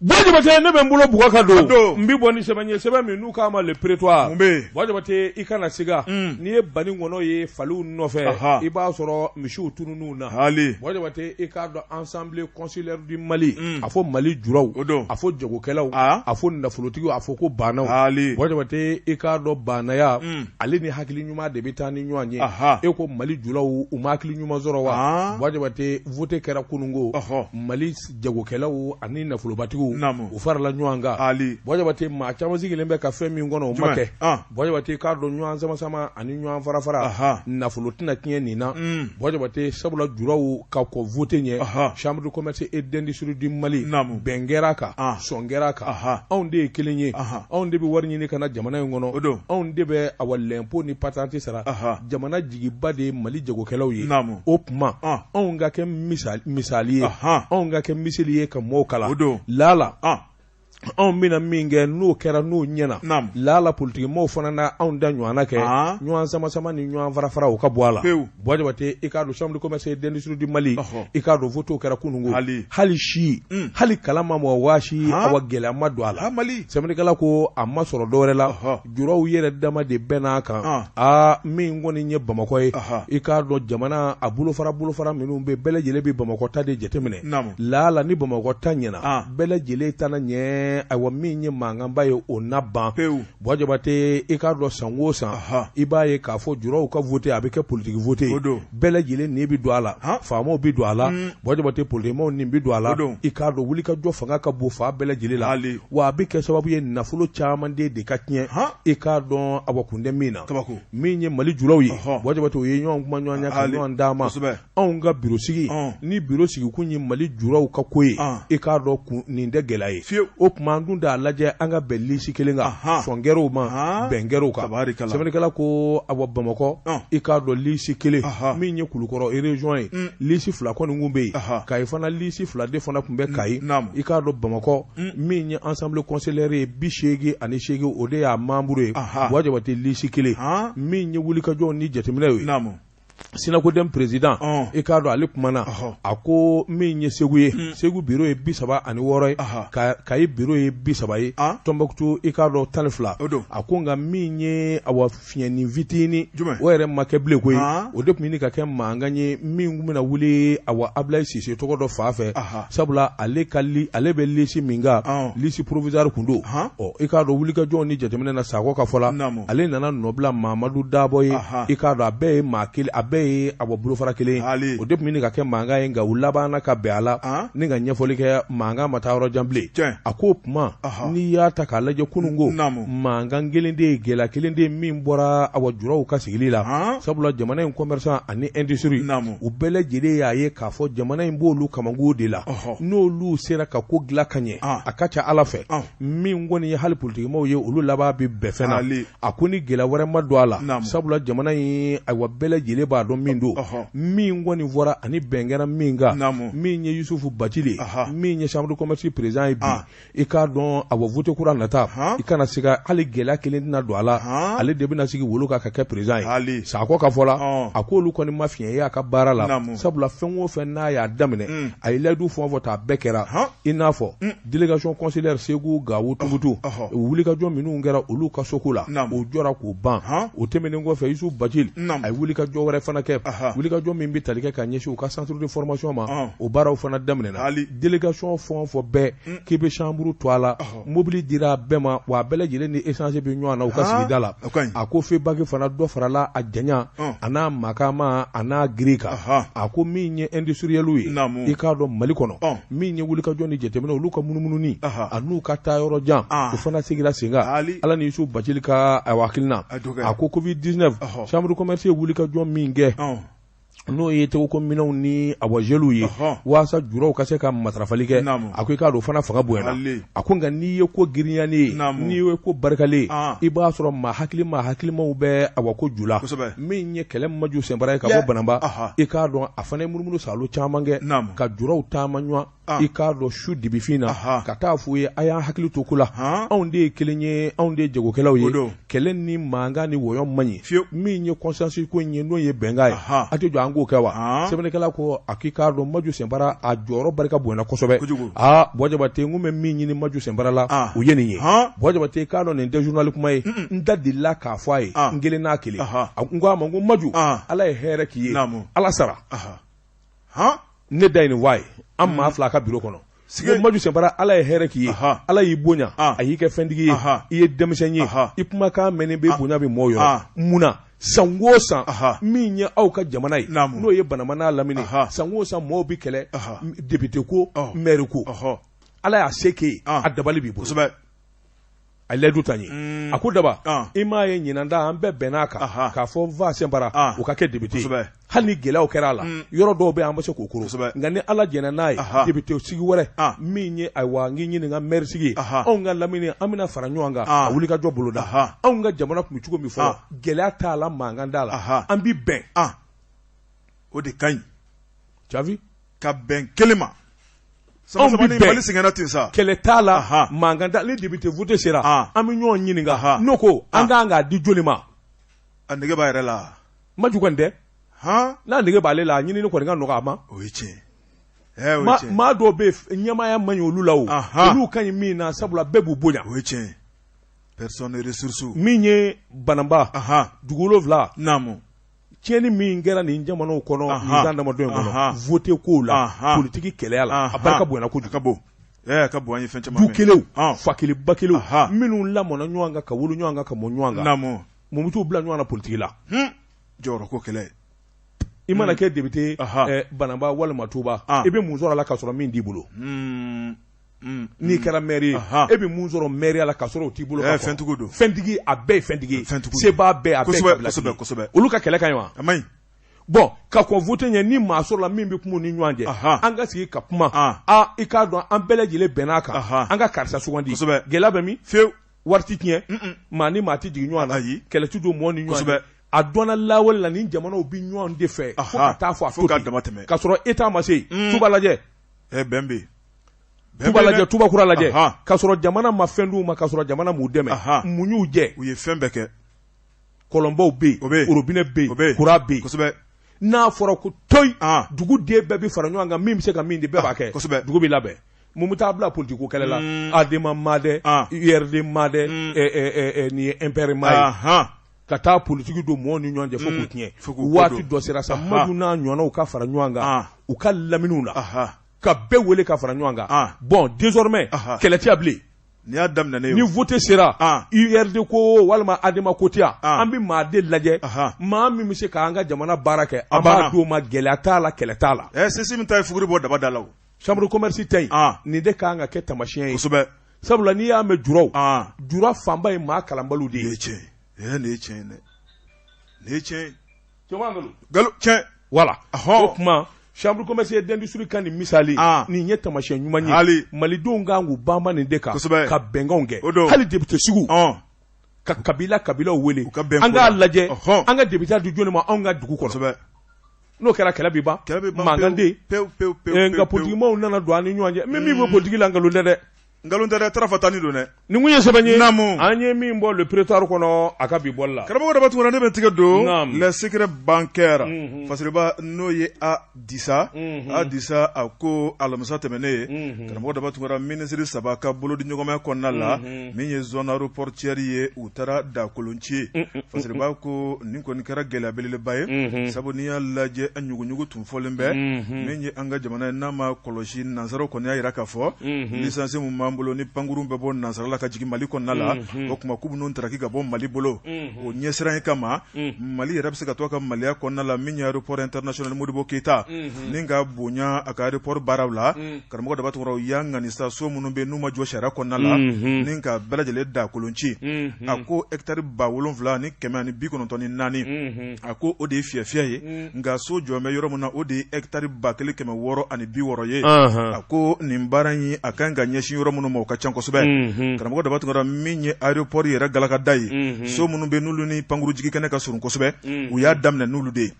S1: Buwa Jabate, ne bɛ n bolo bugɔ ka don, n bɛ bɔ ni sɛbɛn ye, sɛbɛn min n'u k'a ma Le Prétoire.
S2: Mun bɛ yen?
S1: Buwa Jabate, i kana siga, n'i ye baninkɔnɔ ye faliw nɔfɛ, i b'a sɔrɔ misiw tunun'u na.
S2: Haali.
S1: Buwa Jabate, i k'a dɔn Assemblée consulaire du Mali, a fɔ Mali julaw,
S2: o don,
S1: a fɔ jagokɛlaw, a fɔ nafolotigiw, a fɔ ko baanaw.
S2: Haali.
S1: Buwa Jabate, i k'a dɔn baanaya, ale ni hakili ɲuman de bɛ taa ni ɲɔgɔn ye. E ko Mali julaw, u ma hakili ɲuman sɔrɔ wa? Buwa Jabate, vote kɛra kununko, Mali jagokɛlaw ani nafolobatigiw u farala ɲɔgɔn kan. Buwa Jabate, maa caman sigilen bɛ ka fɛn min kɔnɔ, o ma kɛ. Buwa Jabate, k'a dɔn ɲɔgɔn sama-sama ani ɲɔgɔn fara-fara, nafolo tɛna tiɲɛ nin na. Buwa Jabate, sabula julaw ka kɔn vote ɲɛ, chambre de commerce et d'industrie du Mali, bɛn kɛra a kan, sɔn kɛra a kan. Anw de ye kelen ye, anw de bɛ wari ɲini ka na jamana in kɔnɔ, anw de bɛ awa lɛnpo ni patante sara. Jamana jigiba de ye Mali jagokɛlaw ye. O tuma anw ka kɛ misali ye, anw ka kɛ miseli ye ka mɔɔw kalan.
S2: O don.
S1: Lala. Anw bɛna min kɛ n'o kɛra n'o ɲɛna lala politikimɔgɔw fana na anw da ɲɔgɔn kɛ ɲɔgɔn sama sama ni ɲɔgɔn fara fara o ka bɔ a la. Buwa Jabate, i k'a dɔn chambre de commerce et d'industrie du Mali, i k'a dɔn vote kɛra kununko, hali si hali kala ma mɔgɔ waasi, awa gɛlɛya ma don a la. Sɛbɛnnikɛla ko a ma sɔrɔ dɔwɛrɛ la, juraw yɛrɛ dama de bɛn'a kan. Aa, min kɔni ye Bamakɔ ye, i k'a dɔn jamana a bolofara bolofara minnu bɛ bɛɛ lajɛlen bɛ Bamakɔ ta de jateminɛ. Lala ni Bamakɔ ta ɲɛna, bɛɛ lajɛlen ta na ɲɛ. Ayiwa, min ye mankanba ye, o na ban pewu. Buwa Jabate, i k'a dɔn san o san, i b'a ye k'a fɔ juraw ka vote a bɛ kɛ politiki vote ye, bɛɛ lajɛlen ni bɛ don a la, faamaw bɛ don a la, Buwa Jabate, politikimɔgɔw ni bɛ don a la. I k'a dɔn wulikajɔ fanga ka bon fan bɛɛ lajɛlen la, wa a bɛ kɛ sababu ye nafolo caman de ka tiɲɛ. I k'a dɔn awa kun tɛ min na, min ye Mali julaw ye, Buwa Jabate, o ye ɲɔgɔn kuma ɲɔgɔnya ka ɲɔgɔn d'a ma. Anw ka biro sigi ni biro sigikun ye Mali juraw ka ko ye, i k'a dɔn nin tɛ gɛlɛya ye. Fiyewu, o tuma an dun t'a lajɛ an ka bɛn lisi kelen kan, sɔn kɛr'o ma, bɛn kɛr'o kan. Sɛbɛnnikɛla ko awa Bamakɔ, i k'a dɔn lisi kelen min ye Kulukɔrɔ région ye, lisi fila kɔni kun bɛ yen. Kayi fana lisi fila de fana tun bɛ Kayi. I k'a dɔn Bamakɔ, min ye ensemble consulaire ye 88, o de y'a membre ye. Buwa Jabate, lisi kelen min ye wulikajɔw ni jateminɛw ye. SYNACODEM président, i k'a dɔn ale kumana, a ko min ye Segu ye, Segu biro ye 36 ye, Kayi biro ye 30 ye, Tɔnbukutu i k'a dɔn 12. A ko nka min ye awa fiɲɛnin fitinin, o yɛrɛ ma kɛ bilen koyi, o de tun bɛ ka kɛ mankan ye min tun bɛna wuli awa Abulayi Sise tɔgɔ dɔ fan fɛ, sabula ale ka ale bɛ lisi min kan, lisi provisoire tun don. Ɔ, i k'a dɔn wulikajɔw ni jateminɛ na, Sakɔ ka fɔ la, ale nana nɔbila Mamadu Dabɔ ye. I k'a dɔn a bɛɛ ye maa kelen, a bɛɛ ye awa bolofara kelen, o de tun bɛ ka kɛ mankan ye, nka u labanna ka bɛn a la ni ka ɲɛfɔli kɛ, mankan ma taa yɔrɔ jan bilen. A ko o tuma n'i y'a ta k'a lajɛ kununko, mankan kelen de ye, gɛlɛya kelen de ye min bɔra awa juraw ka sigili la, sabula jamana in commerçant ani industrie, u bɛɛ lajɛlen y'a ye k'a fɔ jamana in b'olu kamankun de la. N'olu sera ka ko dilan ka ɲɛ, a ka ca Ala fɛ, min kɔni ye hali politikimɔgɔw ye, olu laban bɛ bɛn fɛn na. A ko ni gɛlɛya wɛrɛ ma don a la, sabula jamana in ayiwa bɛɛ lajɛlen b'a dɔn min don, min kɔni fɔra ani bɛn kɛra min kan, min ye Yusufu Bacili, min ye chambre de commerce président ye bi, i k'a dɔn awa vote kura nata, i kana siga, hali gɛlɛya kelen tɛna don a la, ale de bɛna sigi wolo kan ka kɛ président ye. Sakɔ ka fɔ la, a ko olu kɔni ma fiɲɛ ye a ka baara la, sabula fɛn o fɛn n'a y'a daminɛ, a ye layidu fɛn o fɛn ta, a bɛɛ kɛra. I n'a fɔ délégation consulaire Segu, Gawo, Tumutu, wulikajɔ minnu kɛra olu ka soko la, o jɔra k'o ban. O tɛmɛnen kɔfɛ, Yusufu Bacili a ye wulikajɔ wɛrɛ fana kɛ, wulikajɔ min bɛ tali kɛ ka ɲɛsin u ka centre de formation ma, o baaraw fana daminɛna. Délégation fɛn o fɛn bɛɛ k'i bɛ chambre to a la, mobili dira a bɛɛ ma, wa a bɛɛ lajɛlen ni essence bɛ ɲɔgɔn na u ka sigida la. A ko FEBAC fana dɔ farala a janya a n'a makama a n'a giri kan. A ko min ye industriel ye, i k'a dɔn Mali kɔnɔ, min ye wulikajɔ ni jateminɛ, olu ka munumununi a n'u ka taa yɔrɔ jan, o fana sigira sen kan, Ala ni Yusufu Bacili ka hakilina. A ko Covid 19, chambre de commerce ye wulikajɔ min kɛ, n'o ye tɛgɛko minɛnw ni awa gel ye, waasa juraw ka se ka matarafali kɛ, a ko i k'a dɔn o fana fanga bonyana. A ko nka n'i ye ko girinyalen ye, n'i ye ko barikalen ye, i b'a sɔrɔ maa hakilima hakilimaw bɛ awa ko ju la. Min ye kɛlɛ Maju Sɛnpara ye ka bɔ Bananba, i k'a dɔn a fana ye munumunu saalo caman kɛ ka juraw taama ɲɔgɔn, i k'a dɔn su dibifin na, ka taa f'u ye a y'an hakili to ko la, anw de ye kelen ye, anw de ye jagokɛlaw ye, kɛlɛ ni mankan ni wɔyɔ man ɲi. Min ye consensus ko in ye, n'o ye bɛnkan ye, a tɛ jɔ an k'o kɛ wa? Sɛbɛnnikɛla ko a k'i k'a dɔn Maju Sɛnpara a jɔyɔrɔ barika bonyana kosɛbɛ. Aa, Buwa Jabate, n kun bɛ min ɲini Maju Sɛnpara la, o ye nin ye. Buwa Jabate, k'a dɔn nin tɛ journal kuma ye, n da delila k'a fɔ a ye n kelen n'a kelen. N ko a ma n ko Maju, Ala ye hɛrɛ k'i ye, Ala sara. Ne da ye nin fɔ a ye an maa fila ka biro kɔnɔ. Ko Maju Sɛnpara, Ala ye hɛrɛ k'i ye, Ala y'i bonya, a y'i kɛ fɛntigi ye, i ye denmisɛn ye, i kumakan mɛnnen bɛ, bonya bɛ mɔgɔw yɔrɔ. Mun na san o san min ye aw ka jamana ye, n'o ye Bananba n'a lamini, san o san mɔgɔw bɛ kɛlɛ député ko, maire ko? Ala y'a se k'e ye, a dabali b'i bolo. A layidu ta n ye. A ko Daba, i m'a ye ɲinan ta an bɛɛ bɛn'a kan k'a fɔ Nfa Sɛnpara o ka kɛ député ye, hali ni gɛlɛyaw kɛra a la, yɔrɔ dɔw bɛ an bɛ se k'o koro, nka ni Ala jɛnna n'a ye, député sigi wɛrɛ min ye, ayiwa n k'i ɲininka maire sigi ye, anw ka lamini an bɛna fara ɲɔgɔn kan ka wulikajɔ boloda. Anw ka jamana tun bɛ cogo min fɔlɔ, gɛlɛya t'a la, mankan t'a la, an bɛ bɛn.
S2: O de ka ɲi.
S1: Tu as vu?
S2: Ka bɛn kelen ma.
S1: Anw
S2: bɛ bɛn, Mali sɛgɛnna ten sa,
S1: kɛlɛ t'a la, mankan t'a la, ni député vote sera, an bɛ ɲɔgɔn ɲininka, n'o ko an ka kan k'a di jɔni ma?
S2: A nege b'a yɛrɛ la.
S1: Maju kɔni tɛ, n'a nege b'ale la, a ɲinini kɔni ka nɔgɔ a ma.
S2: O ye tiɲɛ.
S1: Maa dɔw bɛ yen, ɲɛmaaya man ɲi olu la o, olu ka ɲi min na, sabula bɛɛ b'u bonya.
S2: O ye tiɲɛ. Personne ressource.
S1: Min ye Bananba, dugu 7.
S2: Naamu.
S1: Tiɲɛni min kɛra nin jamanaw kɔnɔ nin san damadɔ in kɔnɔ, vote kow la, politiki kɛlɛya la, a barika bonyana kojugu.
S2: A ka bon. A ka bon, an ye fɛn caman
S1: mɛn. Du kelenw, fa kelen ba kelenw, minnu lamɔna ɲɔgɔn kan, ka wolo ɲɔgɔn kan, ka mɔ ɲɔgɔn kan.
S2: Naamu.
S1: Mun bɛ t'u bila ɲɔgɔn na politiki la?
S2: Jɔyɔrɔ ko kɛlɛ.
S1: I mana kɛ député Bananba walima Tuba, i bɛ mun sɔrɔ a la ka sɔrɔ min t'i bolo? N'i kɛra maire ye, e bɛ mun sɔrɔ maire la ka sɔrɔ o t'i bolo?
S2: Fɛntigiw don.
S1: Fɛntigi, a bɛɛ ye fɛntigi ye, sebaa bɛɛ, a bɛɛ
S2: kosɛbɛ kosɛbɛ.
S1: Olu ka kɛlɛ ka ɲi wa?
S2: A man ɲi.
S1: Bon, ka kɔn vote ɲɛ, ni maa sɔrɔla min bɛ kuma u ni ɲɔgɔn cɛ, an ka sigi ka kuma, aa, i k'a dɔn an bɛɛ lajɛlen bɛnn'a kan, an ka karisa sugandi. Gɛlɛya bɛ min?
S2: Fiyewu.
S1: Wari tɛ tiɲɛ, maa ni maa tɛ jigin ɲɔgɔn na,
S2: ayi,
S1: kɛlɛ tɛ don mɔgɔ ni ɲɔgɔn cɛ. A dɔnna lawale la, nin jamanaw bɛ ɲɔgɔn de fɛ fo ka taa fɔ a
S2: to ten, dama tɛmɛ,
S1: k'a sɔrɔ État ma se yen. Tuba lajɛ.
S2: Bɛn bɛ yen.
S1: Tuba lajɛ, Tuba kura lajɛ, k'a sɔrɔ jamana ma fɛn d'u ma, k'a sɔrɔ jamana m'u dɛmɛ. Mun y'u jɛ?
S2: U ye fɛn bɛɛ kɛ.
S1: Kɔlɔnbaw bɛ yen, robinet bɛ yen, courant bɛ yen. N'a fɔra ko toyi, duguden bɛɛ bɛ fara ɲɔgɔn kan, min bɛ se ka min di, bɛɛ b'a kɛ, dugu bɛ labɛn. Mun bɛ taa bila politiki ko kɛlɛ la? ADEMA ma dɛ, URD ma dɛ, nin ye MPR ma ye. Ka taa politiki don mɔgɔw ni ɲɔgɔn cɛ fo k'u tiɲɛ. Waati dɔ sera sa, Maju n'a ɲɔgɔnnaw ka fara ɲɔgɔn kan u ka laminiw na, ka bɛɛ wele ka fara ɲɔgɔn kan. Bon, désormais kɛlɛ tɛ yan bilen.
S2: Ni y'a daminɛ.
S1: Ni vote sera, URD ko walima ADEMA ko tɛ yan, an bɛ maa de lajɛ, maa min bɛ se k'an ka jamana baara kɛ, an b'a d'o ma. Gɛlɛya t'a la, kɛlɛ t'a la.
S2: CC min ta ye fuguri bɔ daba da la o.
S1: Chambre de commerce tɛ yen. Nin de ka kan ka kɛ taamasiyɛn ye.
S2: Kosɛbɛ.
S1: Sabula n'i y'a mɛn juraw, jura fanba ye maa kalanbaliw de ye.
S2: Nin ye tiɲɛ ye. Nin ye tiɲɛ ye dɛ. Nin ye tiɲɛ ye.
S1: Nkalon
S2: tiɲɛ.
S1: Voilà. O tuma chambre de commerce et d'industrie ka nin misali, nin ye taamasiyɛn ɲuman ye.
S2: Hali
S1: Malidenw kan k'u banba nin de kan.
S2: Kosɛbɛ.
S1: Ka bɛnkanw kɛ.
S2: O don.
S1: Hali député sigiw. Ka kabila kabilaw wele.
S2: U ka bɛn
S1: an
S2: ko la.
S1: k'a lajɛ. An ka député di jɔni ma anw ka dugu kɔnɔ.
S2: Kosɛbɛ.
S1: N'o kɛra, kɛlɛ bɛ ban.
S2: Kɛlɛ bɛ ban.
S1: Mankan tɛ yen.
S2: Pewu pewu pewu.
S1: Nka politikimaw nana don an ni ɲɔgɔn cɛ. N bɛ min fɔ politiki la, nkalon tɛ dɛ.
S2: Nkalon tɛ dɛ, tarafa tani don dɛ.
S1: Nin kun ye sɛbɛn ye.
S2: Naamu.
S1: An ye min bɔ Le Prétoire kɔnɔ a ka bi bɔli la.
S2: Karamɔgɔ Daba Tunkara, ne bɛ tigɛ don.
S1: Naamu.
S2: Les secrets bancaires. Fasiriba n'o ye A Disa. A Disa a ko alamisa tɛmɛnen. Karamɔgɔ Daba Tunkara, minisiri saba ka bolodiɲɔgɔnma kɔnɔna la. Min ye zone aéroportuaire ye, u taara dakolonci. Fasiriba ko nin kɔni kɛra gɛlɛya belebeleba ye. Sabu n'i y'a lajɛ, ɲuguɲugu tun fɔlen bɛ. Min ye an ka jamana ye, n'a ma kɔlɔsi, nansaraw kɔni y'a jira k'a fɔ licence min b'an bolo ni pankurun bɛ bɔ nansara la ka jigin Mali kɔnɔna la, o tuma k'u bɛn'o ntaraki ka bɔ Mali bolo. O ɲɛsiran kama, Mali yɛrɛ bɛ se ka to a ka Maliya kɔnɔna la. Min ye aéroport international Modibo Keyita ni ka bonya a ka aéroport baaraw la, karamɔgɔ Daba Tunkara, u y'a ŋani sa, so minnu bɛ n'u ma jɔ sariya kɔnɔna la, ni ka bɛɛ lajɛlen dakolon ci. A ko hectare 7194, a ko o de ye fiyɛfiyɛ ye, nka so jɔ bɛ yɔrɔ min na, o de ye hectare 1660 ye. A ko nin baara in a kan ka ɲɛsin yɔrɔ minnu ma, o ka ca kosɛbɛ. Karamɔgɔ Daba Tunkara, min ye aéroport yɛrɛ galakada ye, so minnu bɛ n'olu ni pankurujigi kɛnɛ ka surun kosɛbɛ, u y'a daminɛ n'olu de ye.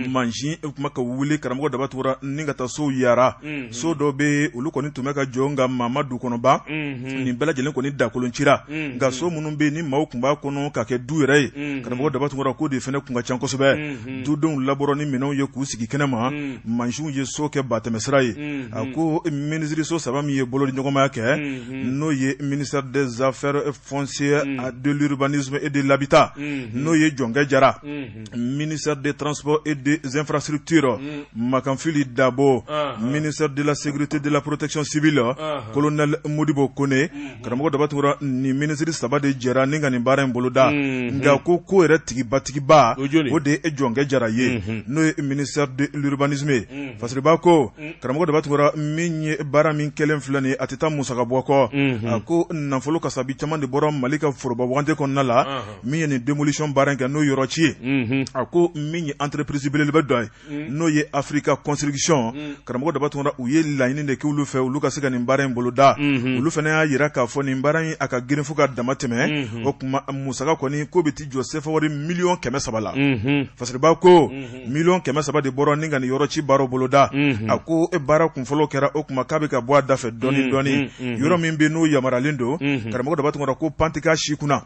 S2: Mansin kuma ka wuli, karamɔgɔ Daba Tunkara, ni ka taa sow yara. So dɔw bɛ, olu kɔni tun bɛ ka jɔ, nka maa ma du kɔnɔba, nin bɛɛ lajɛlen kɔni dakolon cira. Nka so minnu bɛ ni maaw tun b'a kɔnɔ ka kɛ du yɛrɛ ye, karamɔgɔ Daba Tunkara, k'o de fana tun ka ca kosɛbɛ. Dudenw labɔra ni minɛnw ye k'u sigi kɛnɛ ma, mansinw ye so kɛ batɛmɛsira ye. A ko minisiriso saba min ye bolodiɲɔgɔnmaya kɛ, n'o ye ministère des affaires foncières, de l'urbanisme et de l'habitat, n'o ye Jɔnkɛ Jara, ministère des transports et des infrastructures, Makanfili Dabo, ministère de la sécurité de la protection civile, colonel Modibo Kone. Karamɔgɔ Daba Tunkara, nin minisiri saba de jɛra ni ka nin baara in boloda. Nka ko ko yɛrɛ tigibatigiba, o de ye Jɔnkɛ Jara ye, n'o ye ministère de l'urbanisme ye. Fasiriba ko karamɔgɔ Daba Tunkara, min ye baara min kɛlen filɛ nin ye, a tɛ taa musaka bɔ kɔ. A ko nafolo kasabi caman de bɔra Mali ka foroba wagande kɔnɔna la, min ye nin démolition baara in kɛ, n'o yɔrɔ ci ye. A ko min ye entreprise entreprise belebeleba dɔ ye n'o ye Africa Construction karamɔgɔ Daba Tunkara u ye laɲini de kɛ olu fɛ olu ka se ka nin baara in boloda olu fana y'a jira k'a fɔ nin baara in a ka girin fo ka dama tɛmɛ o tuma musaka kɔni k'o bɛ t'i jɔ sefa wari miliyɔn 300 la Fasiriba ko miliyɔn 300 de bɔra ni ka nin yɔrɔ ci baara boloda a ko e baara kunfɔlɔ kɛra o tuma k'a bɛ ka bɔ a da fɛ dɔɔni dɔɔni yɔrɔ min bɛ n'o yamaruyalen don karamɔgɔ Daba Tunkara ko pan tɛ k'a si kunna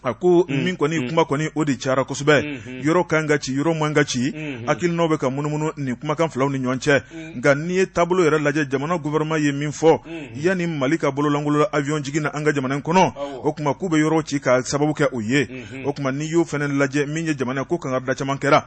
S2: a ko min kɔni kuma kɔni o de cayara kosɛbɛ yɔrɔ kan ka ci yɔrɔ man ka ci hakilinaw bɛ ka munumunu nin kumakan filaw ni ɲɔgɔn cɛ nka n'i ye taabolo yɛrɛ lajɛ jamana gouvernement ye min fɔ yanni Mali ka bololankolon avion jigin na an ka jamana in kɔnɔ o tuma k'u bɛ yɔrɔ ci ka sababu kɛ o ye o tuma n'i y'o fana lajɛ min ye jamana ko kankarida caman kɛra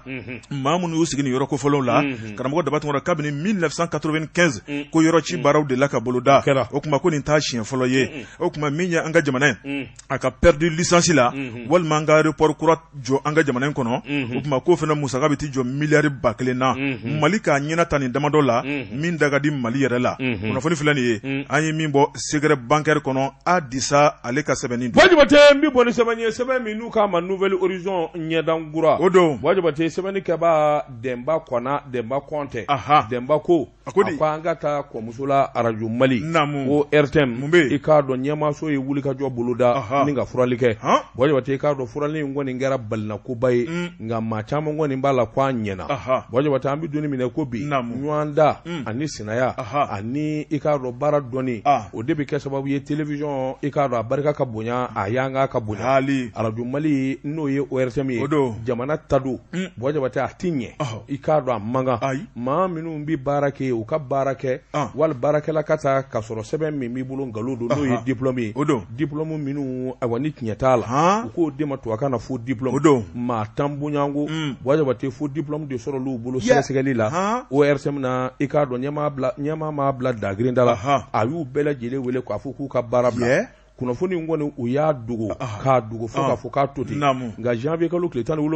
S2: maa minnu y'u sigi nin yɔrɔ kofɔlenw la karamɔgɔ Daba Tunkara kabini 1995 ko yɔrɔ ci baaraw delila ka boloda o tuma ko nin t'a siɲɛ fɔlɔ ye o tuma min ye an ka jamana ye a ka perdu licence la walima an ka aéroport kura jɔ an ka jamana in kɔnɔ o tuma k'o fana musaka bɛ t'i jɔ miliyari 1000 na Mali k'a ɲɛna ta nin damadɔ la min da ka di Mali yɛrɛ la kunnafoni filɛ nin ye an ye min bɔ secret bancaire kɔnɔ a disa ale ka sɛbɛnni
S1: don. Buwa Jabate n bɛ bɔ ni sɛbɛn ye sɛbɛn min n'u k'a ma Nouvel Horizon ɲɛdankura
S2: o don
S1: Buwa Jabate sɛbɛnni kɛbaa Dɛnba Kɔna Dɛnba Kɔntɛ Dɛnba ko A ko di? A ko an ka taa kɔmuso la arajo Mali,
S2: naamu,
S1: ORTM,
S2: mun bɛ yen?
S1: I k'a dɔn ɲɛmaaso ye wulikajɔ boloda,
S2: ɔhɔ,
S1: ni ka furali kɛ,
S2: han,
S1: Buwa Jabate i k'a dɔn furali in kɔni kɛra balinakoba ye,
S2: un,
S1: nka maa caman kɔni b'a la ko a ɲɛna,
S2: ɔhɔ,
S1: Buwa Jabate an bɛ don min na ko bi,
S2: naamu,
S1: ɲɔgɔnda
S2: un,
S1: ani sinaya,
S2: ɔhɔ,
S1: ani i k'a dɔn baara dɔnni,
S2: ah,
S1: o de bɛ kɛ sababu ye télévision i k'a dɔn a barika ka bonya a yanga ka bonya,
S2: haali,
S1: arajo Mali n'o ye ORTM ye,
S2: o don,
S1: jamana ta don,
S2: un,
S1: Buwa Jabate a tɛ ɲɛ,
S2: ɔhɔ,
S1: i k'a dɔn a man kan,
S2: ayi.
S1: maa minnu bɛ baara kɛ u ka baara kɛ wali baarakɛla ka taa k'a sɔrɔ sɛbɛn min b'i bolo nkalon don n'o ye diplôme ye
S2: o don
S1: diplôme minnu ayiwa ni tiɲɛ t'a la u k'o de ma tubabukan na faux diplôme
S2: o don
S1: maa 10 bonyanko Buwa Jabate faux diplôme de sɔrɔl'u bolo sɛgɛsɛgɛli la ORTM na i k'a dɔn ɲɛmaa m'a bila dagirinda la a y'u bɛɛ lajɛlen wele k'a fɔ k'u ka baara bila kunnafoni in kɔni u y'a dogo k'a dogo fo k'a fɔ k'a to ten nka janvier kalo tile 17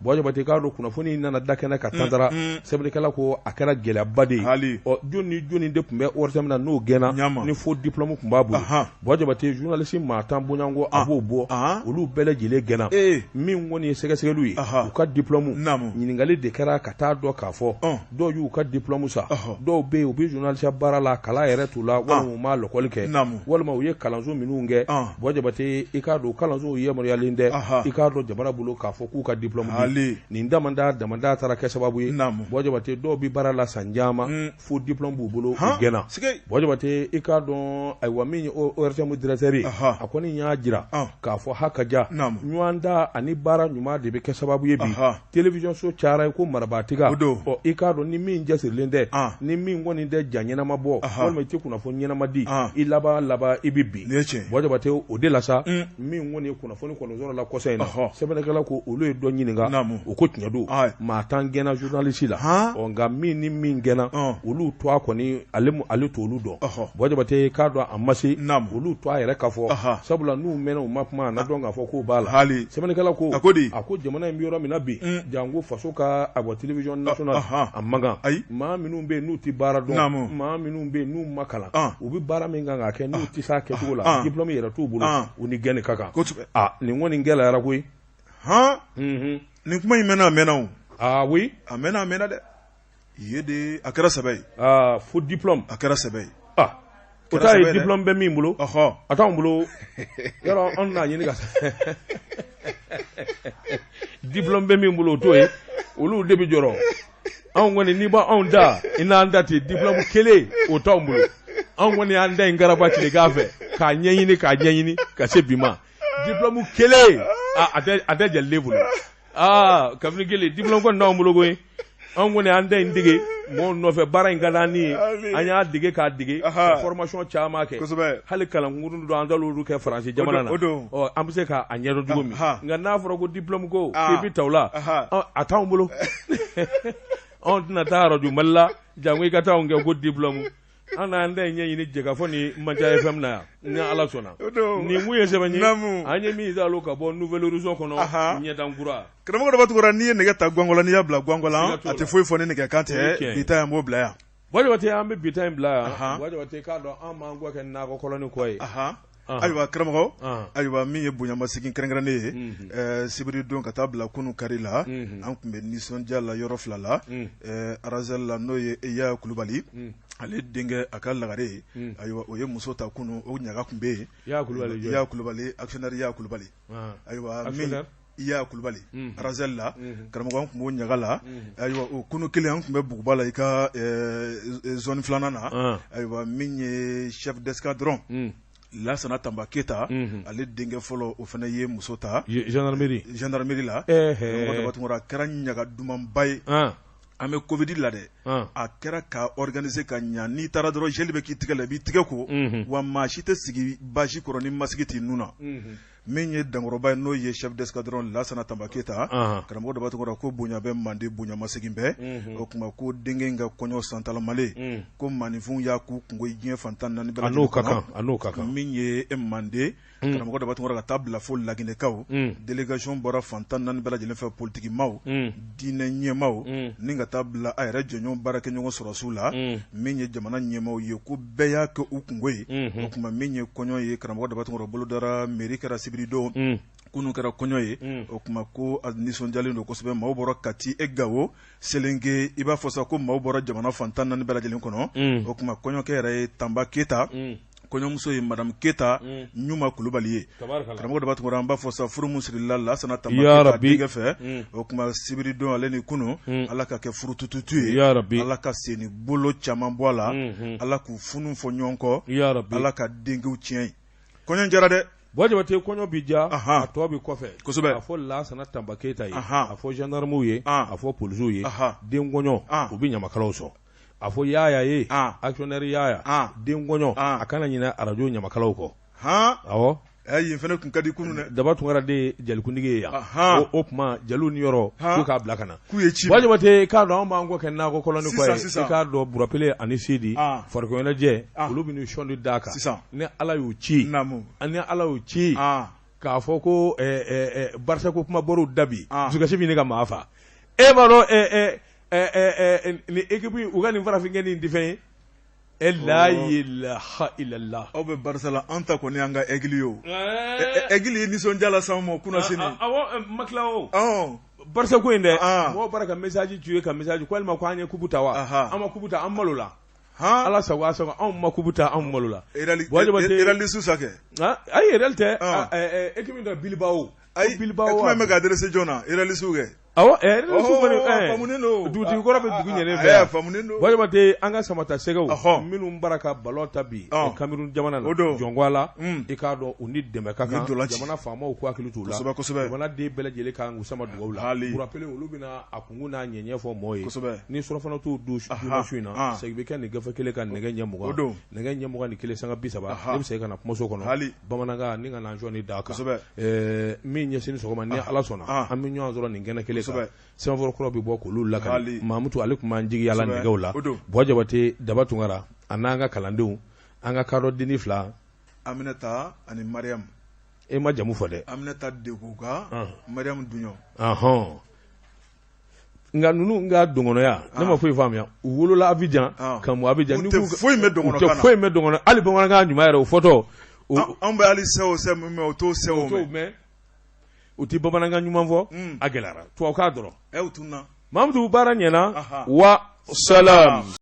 S1: Buwa Jabate k'a dɔn kunnafoni in nana da kɛnɛ kan tantara sɛbɛnnikɛla ko a kɛra gɛlɛyaba de ye ɔ jɔn ni jɔni de tun bɛ ORTM na n'o gɛnna ni faux diplôme tun b'a bolo Buwa Jabate journaliste maa 10 bonyanko a b'o bɔ olu bɛɛ lajɛlen gɛnna min kɔni ye sɛgɛsɛgɛliw ye u ka diplôme ɲininkali de kɛra ka taa dɔn k'a fɔ dɔw y'u ka diplôme san dɔw bɛ yen u bɛ journaliste baara la kalan yɛrɛ t'u la walima u ma lɔkɔli kɛ walima u ye kalanso minnu kɛ Buwa Jabate i k'a dɔn kalansow yamaruyalen tɛ i k'a dɔn jamana bolo k'a fɔ k'u ka diplôme di nin damada damada taara kɛ sababu ye Buwa Jabate dɔw bɛ baara la san caman faux diplôme b'u bolo u gɛnna Buwa Jabate i k'a dɔn ayiwa min ye ORTM directeur ye a kɔni y'a jira k'a fɔ ha ka ja ɲɔgɔnda ani baara ɲuman de bɛ kɛ sababu ye bi télévision so cayara i ko marabaatiga
S2: O don.
S1: Ɔ i k'a dɔn ni min cɛsirilen tɛ
S2: Ah.
S1: ni min kɔni tɛ ja ɲɛnama bɔ
S2: Aha.
S1: walima i tɛ kunnafoni ɲɛnama di
S2: Ah.
S1: i laban laban i bɛ bin
S2: Nin ye tiɲɛ ye.
S1: Buwa Jabate o de la sa min kɔni ye kunnafoni kɔni sɔrɔla kɔsa in na
S2: Ɔhɔ.
S1: sɛbɛnnikɛla ko olu ye dɔ ɲininka
S2: Naamu.
S1: u ko tiɲɛ don
S2: Ayi.
S1: maa 10 gɛnna journaliste la
S2: Han.
S1: ɔ nka min ni min gɛnna
S2: Ɔn.
S1: olu tɔgɔ kɔni ale ale t'olu dɔn
S2: Ɔhɔ.
S1: Buwa Jabate k'a dɔn a ma se
S2: Naamu.
S1: olu tɔgɔ yɛrɛ ka fɔ
S2: Aha.
S1: sabula n'u mɛnna u ma kuma a na dɔn k'a fɔ k'o b'a la
S2: Hali.
S1: sɛbɛnnikɛla ko
S2: A ko di?
S1: a ko jamana in bɛ yɔrɔ min na bi janko faso ka awa télévision nationale a man kan
S2: ayi
S1: maa minnu bɛ yen n'u tɛ baara dɔn
S2: Naamu.
S1: maa minnu bɛ yen n'u ma kalan
S2: Ah.
S1: u bɛ baara min kan k'a kɛ n'u tɛ s'a kɛcogo la
S2: Ah.
S1: diplôme yɛrɛ t'u bolo
S2: Ah.
S1: u ni gɛnni ka kan
S2: Kosɛbɛ.
S1: a nin kɔni gɛlɛyara koyi
S2: Han
S1: Mhm.
S2: nin kuma in mɛnna a mɛnna o
S1: ah oui
S2: a mɛnna a mɛnna dɛ ye de a kɛra sɛbɛ ye
S1: ah faux diplôme
S2: a kɛra sɛbɛ ye
S1: ah o
S2: Kɛra
S1: ta ye
S2: sɛbɛ ye dɛ.
S1: diplôme bɛ min bolo
S2: ɔhɔ
S1: a t'anw bolo yɔrɔ anw n'a ɲini ka diplôme bɛ min bolo o t'o ye olu de bɛ jɔrɔ anw kɔni n'i b'anw da i n'an da ten diplôme kelen o t'anw bolo anw kɔni y'an da in garaba tilegan fɛ k'a ɲɛɲini k'a ɲɛɲini ka se bi ma diplôme kelen a a tɛ jɛlen bolo aa kabini kelen diplôme kɔni t'anw bolo koyi anw kɔni y'an da in dege mɔgɔw nɔfɛ baara in ka d'an ni ye an y'a dege k'a dege ka formation caman kɛ
S2: Kosɛbɛ.
S1: hali kalan kunkurunnin dɔ an taar'olu kɛ faransi jamana na
S2: O don.
S1: ɔ an bɛ se k'a ɲɛdɔn cogo min
S2: Aha.
S1: nka n'a fɔra ko diplôme ko
S2: Ah.
S1: k'i bɛ ta o la
S2: Aha.
S1: ɔ, a t'anw bolo anw tɛna taa arajo mali la janko i ka taa anw kɛ ko diplôme an n'an da in ɲɛɲini jɛkafɔ ni Mandiya FM na yan ni Ala sɔnna
S2: O don.
S1: nin kun ye sɛbɛn ye
S2: Naamu.
S1: an ye min zalo ka bɔ Nouvel Horizon kɔnɔ
S2: Aha.
S1: ɲɛdankura
S2: karamɔgɔ dɔ b'a tugura n'i ye nɛgɛ ta gɔngɔn la n'i y'a bila gɔngɔn la
S1: Siga t'o
S2: a
S1: la.
S2: tɛ foyi fɔ ni nɛgɛ kan
S1: O ye
S2: tɛ
S1: tiɲɛ ye.
S2: bi ta yan b'o bila yan
S1: Buwa Jabate an bɛ bi ta in bila yan
S2: Aha.
S1: Buwa Jabate k'a dɔn an b'an kɔ kɛ nakɔ kɔlɔni kɔ ye
S2: Aha. Ayiwa karamɔgɔ, ayiwa min ye bonyamasegin kɛrɛnkɛrɛnnen ye sibiridon ka taa bila kunun kari la, an tun bɛ nisɔndiya la yɔrɔ fila la, Arazɛli la, n'o ye Yaya Kulubali, ale denkɛ a ka lagare, ayiwa o ye muso ta kunun, o ɲaga tun bɛ yen. Yaya Kulubali, actionnaire Yaya Kulubali, ayiwa Yaya Kulubali Arazɛli la, karamɔgɔ, an tun b'o ɲaga la. Ayiwa o kunun kelen, an tun bɛ Buguba la, i ka zone filanan na. Ayiwa min ye chef d'escadron Lasana Tanba Keyita, ale denkɛ fɔlɔ, o fana ye muso ta gendarmerie la. Karamɔgɔ Daba Tunkara, a kɛra ɲaga dumanba ye. An bɛ Covid la dɛ, a kɛra ka organiser ka ɲa. N'i taara dɔrɔn, gel bɛ k'i tɛgɛ la, i b'i tɛgɛ ko, wa maa si tɛ sigi basi kɔrɔ ni masque t'i nun na. Min ye dankɔrɔba ye, n'o ye chef d'escadron Lasana Tanba Keyita, karamɔgɔ Daba Tunkara, ko bonya bɛ mande, bonyamasegin bɛɛ. O tuma ko denkɛ in ka kɔɲɔ santalamalen, ko maaninfinw y'a k'u kunko ye diɲɛ fan 14 bɛɛ lajɛlen kɔnɔ. Min ye mande, karamɔgɔ Daba Tunkara, ka taa bila fo Laginɛkaw, délégation bɔra fan 14 bɛɛ lajɛlen fɛ, politikimaw, diinɛ ɲɛmaaw, ni ka taa bila a yɛrɛ jɔɲɔgɔn baarakɛɲɔgɔn sɔrɔsiw la, min ye jamana ɲɛmaaw ye, ko bɛɛ y'a kɛ u kunko ye. O tuma min ye kɔɲɔ ye, karamɔgɔ Daba Tunkara, bolo dara mairie kɛra sibiridon, kunun kɛra kɔɲɔ ye. O tuma ko a nisɔndiyalen don kosɛbɛ. Maaw bɔra Kati e Gawo, Selenke, i b'a fɔ sa ko maaw bɔra jamana fan 14 bɛɛ lajɛlen kɔnɔ. O tuma kɔɲɔkɛ yɛrɛ ye Tanba Keyita, kɔɲɔmuso ye madame Keyita Ɲuma Kulubali ye. Karamɔgɔ Daba Tunkara, an b'a fɔ sa furu min sirila Lasana Tanba Keyita denkɛ fɛ, o tuma sibiridon ale ni kunun, Ala ka kɛ furutututu ye, Ala ka sen ni bolo caman bɔ a la, Ala k'u funu fɔ ɲɔgɔn kɔ, Ala ka denkɛw tiɲɛ ye. Kɔɲɔ jara dɛ.
S1: Buwa Jabate, kɔɲɔ bɛ diya, a tɔ bɛ kɔfɛ. Kosɛbɛ. A fɔ Lasana Tanba Keyita ye, a fɔ gendarmew ye, a fɔ polisiw ye, den kɔɲɔ, u bɛ ɲamakalaw sɔn. A fɔ Yaya ye, actionnaire Yaya, den kɔɲɔ, a kana ɲinɛ arajo ɲamakalaw kɔ. Awɔ.
S2: Yen fana tun ka di kunun dɛ.
S1: Daba Tunkara de ye jalikuntigi ye yan. O tuma jeliw niyɔrɔ k'u k'a bila ka na. K'u ye ci. Buwa Jabate, k'a dɔn anw b'an kɔ kɛ nakɔ kɔlɔni kɔ ye. I k'a dɔn Burapele ani Sidi, farikoloɲɛnajɛ, olu bɛ n'u sɔn d'a kan. Sisan. Ni Ala y'u ci. Naamu. Ni Ala y'u ci. K'a fɔ ko Barisa ko kuma bɔr'u da bi. Dusukasi bɛ ɲini ka maa faa. E b'a dɔn ni équipe u ka nin farafinkɛ nin tɛ fɛn ye. E la ilaha illallah.
S2: Aw bɛ Barisa la, an ta kɔni y'an ka aigle ye o. Aigle ye nisɔndiya las'anw ma kunasini.
S1: Awɔ, ma tila o. Barisa ko in dɛ, mɔgɔw bɔra ka message ci ka message ko walima ko an ye coupe ta wa? An ma coupe ta, an malola. Ala sago a sago, anw ma coupe ta, anw malola.
S2: Réaliste sa kɛ.
S1: Ayi, Real tɛ, équipe min tɔgɔ Bilbao.
S2: Ayi, Bilbao. Kuma in bɛ ka adressé jɔn na? Réaliste kɛ.
S1: Awɔ, dugutigi kɔrɔ bɛ dugu ɲɛnen fɛ. Buwa Jabate, an ka samata sɛgɛw minnu bara ka ballon ta bi Cameroun jamana na, jɔnko la, i k'a dɔn u ni dɛmɛ ka kan, jamana faamaw k'u hakili t'u la, jamana den bɛɛ lajɛlen kan k'u sama dugawu la. Burapele olu bɛna a kunkun n'a ɲɛɲɛ fɔ mɔgɔw ye. Ni surɔfana t'u dun su in na, segin bɛ kɛ nin gafe kelen kan nɛgɛ ɲɛ 20, nɛgɛ ɲɛ 21 sanga 30, ne bɛ segin ka na kumaso kɔnɔ bamanankan ni ka na sɔnni d'a kan. Min ye sini sɔgɔma, ni Ala sɔnna, an bɛ ɲɔgɔn sɔrɔ nin kɛnɛ kelen kan. Semaphore kuraw bɛ bɔ k'olu lakali. Mamutu ale tun b'an jigi yala nɛgɛw la. Buwa Jabate, Daba Tunkara a n'an ka kalandenw, an ka kadɔ dennin fila,
S2: Aminata ani Mariam.
S1: E ma jamu fɔ dɛ.
S2: Aminata Degoga, Mariam Duɲɔ.
S1: Ɔhɔn. Nka ninnu ka dɔgɔnɔya, ne ma foyi faamuya. U wolola Abidjan, ka mɔ Abidjan.
S2: U tɛ foyi mɛn dɔgɔnɔkan na.
S1: U tɛ foyi mɛn dɔgɔnɔ, hali bamanankan ɲuman yɛrɛ o fɔtɔ.
S2: Anw bɛ hali sɛ o sɛ min mɛn, o t'o sɛ o
S1: mɛn. U tɛ bamanankan ɲuman fɔ, a gɛlɛyara. Tubabukan dɔrɔn.
S2: Ɛ, u tununna.
S1: Mamutu, baara ɲɛna wa salam.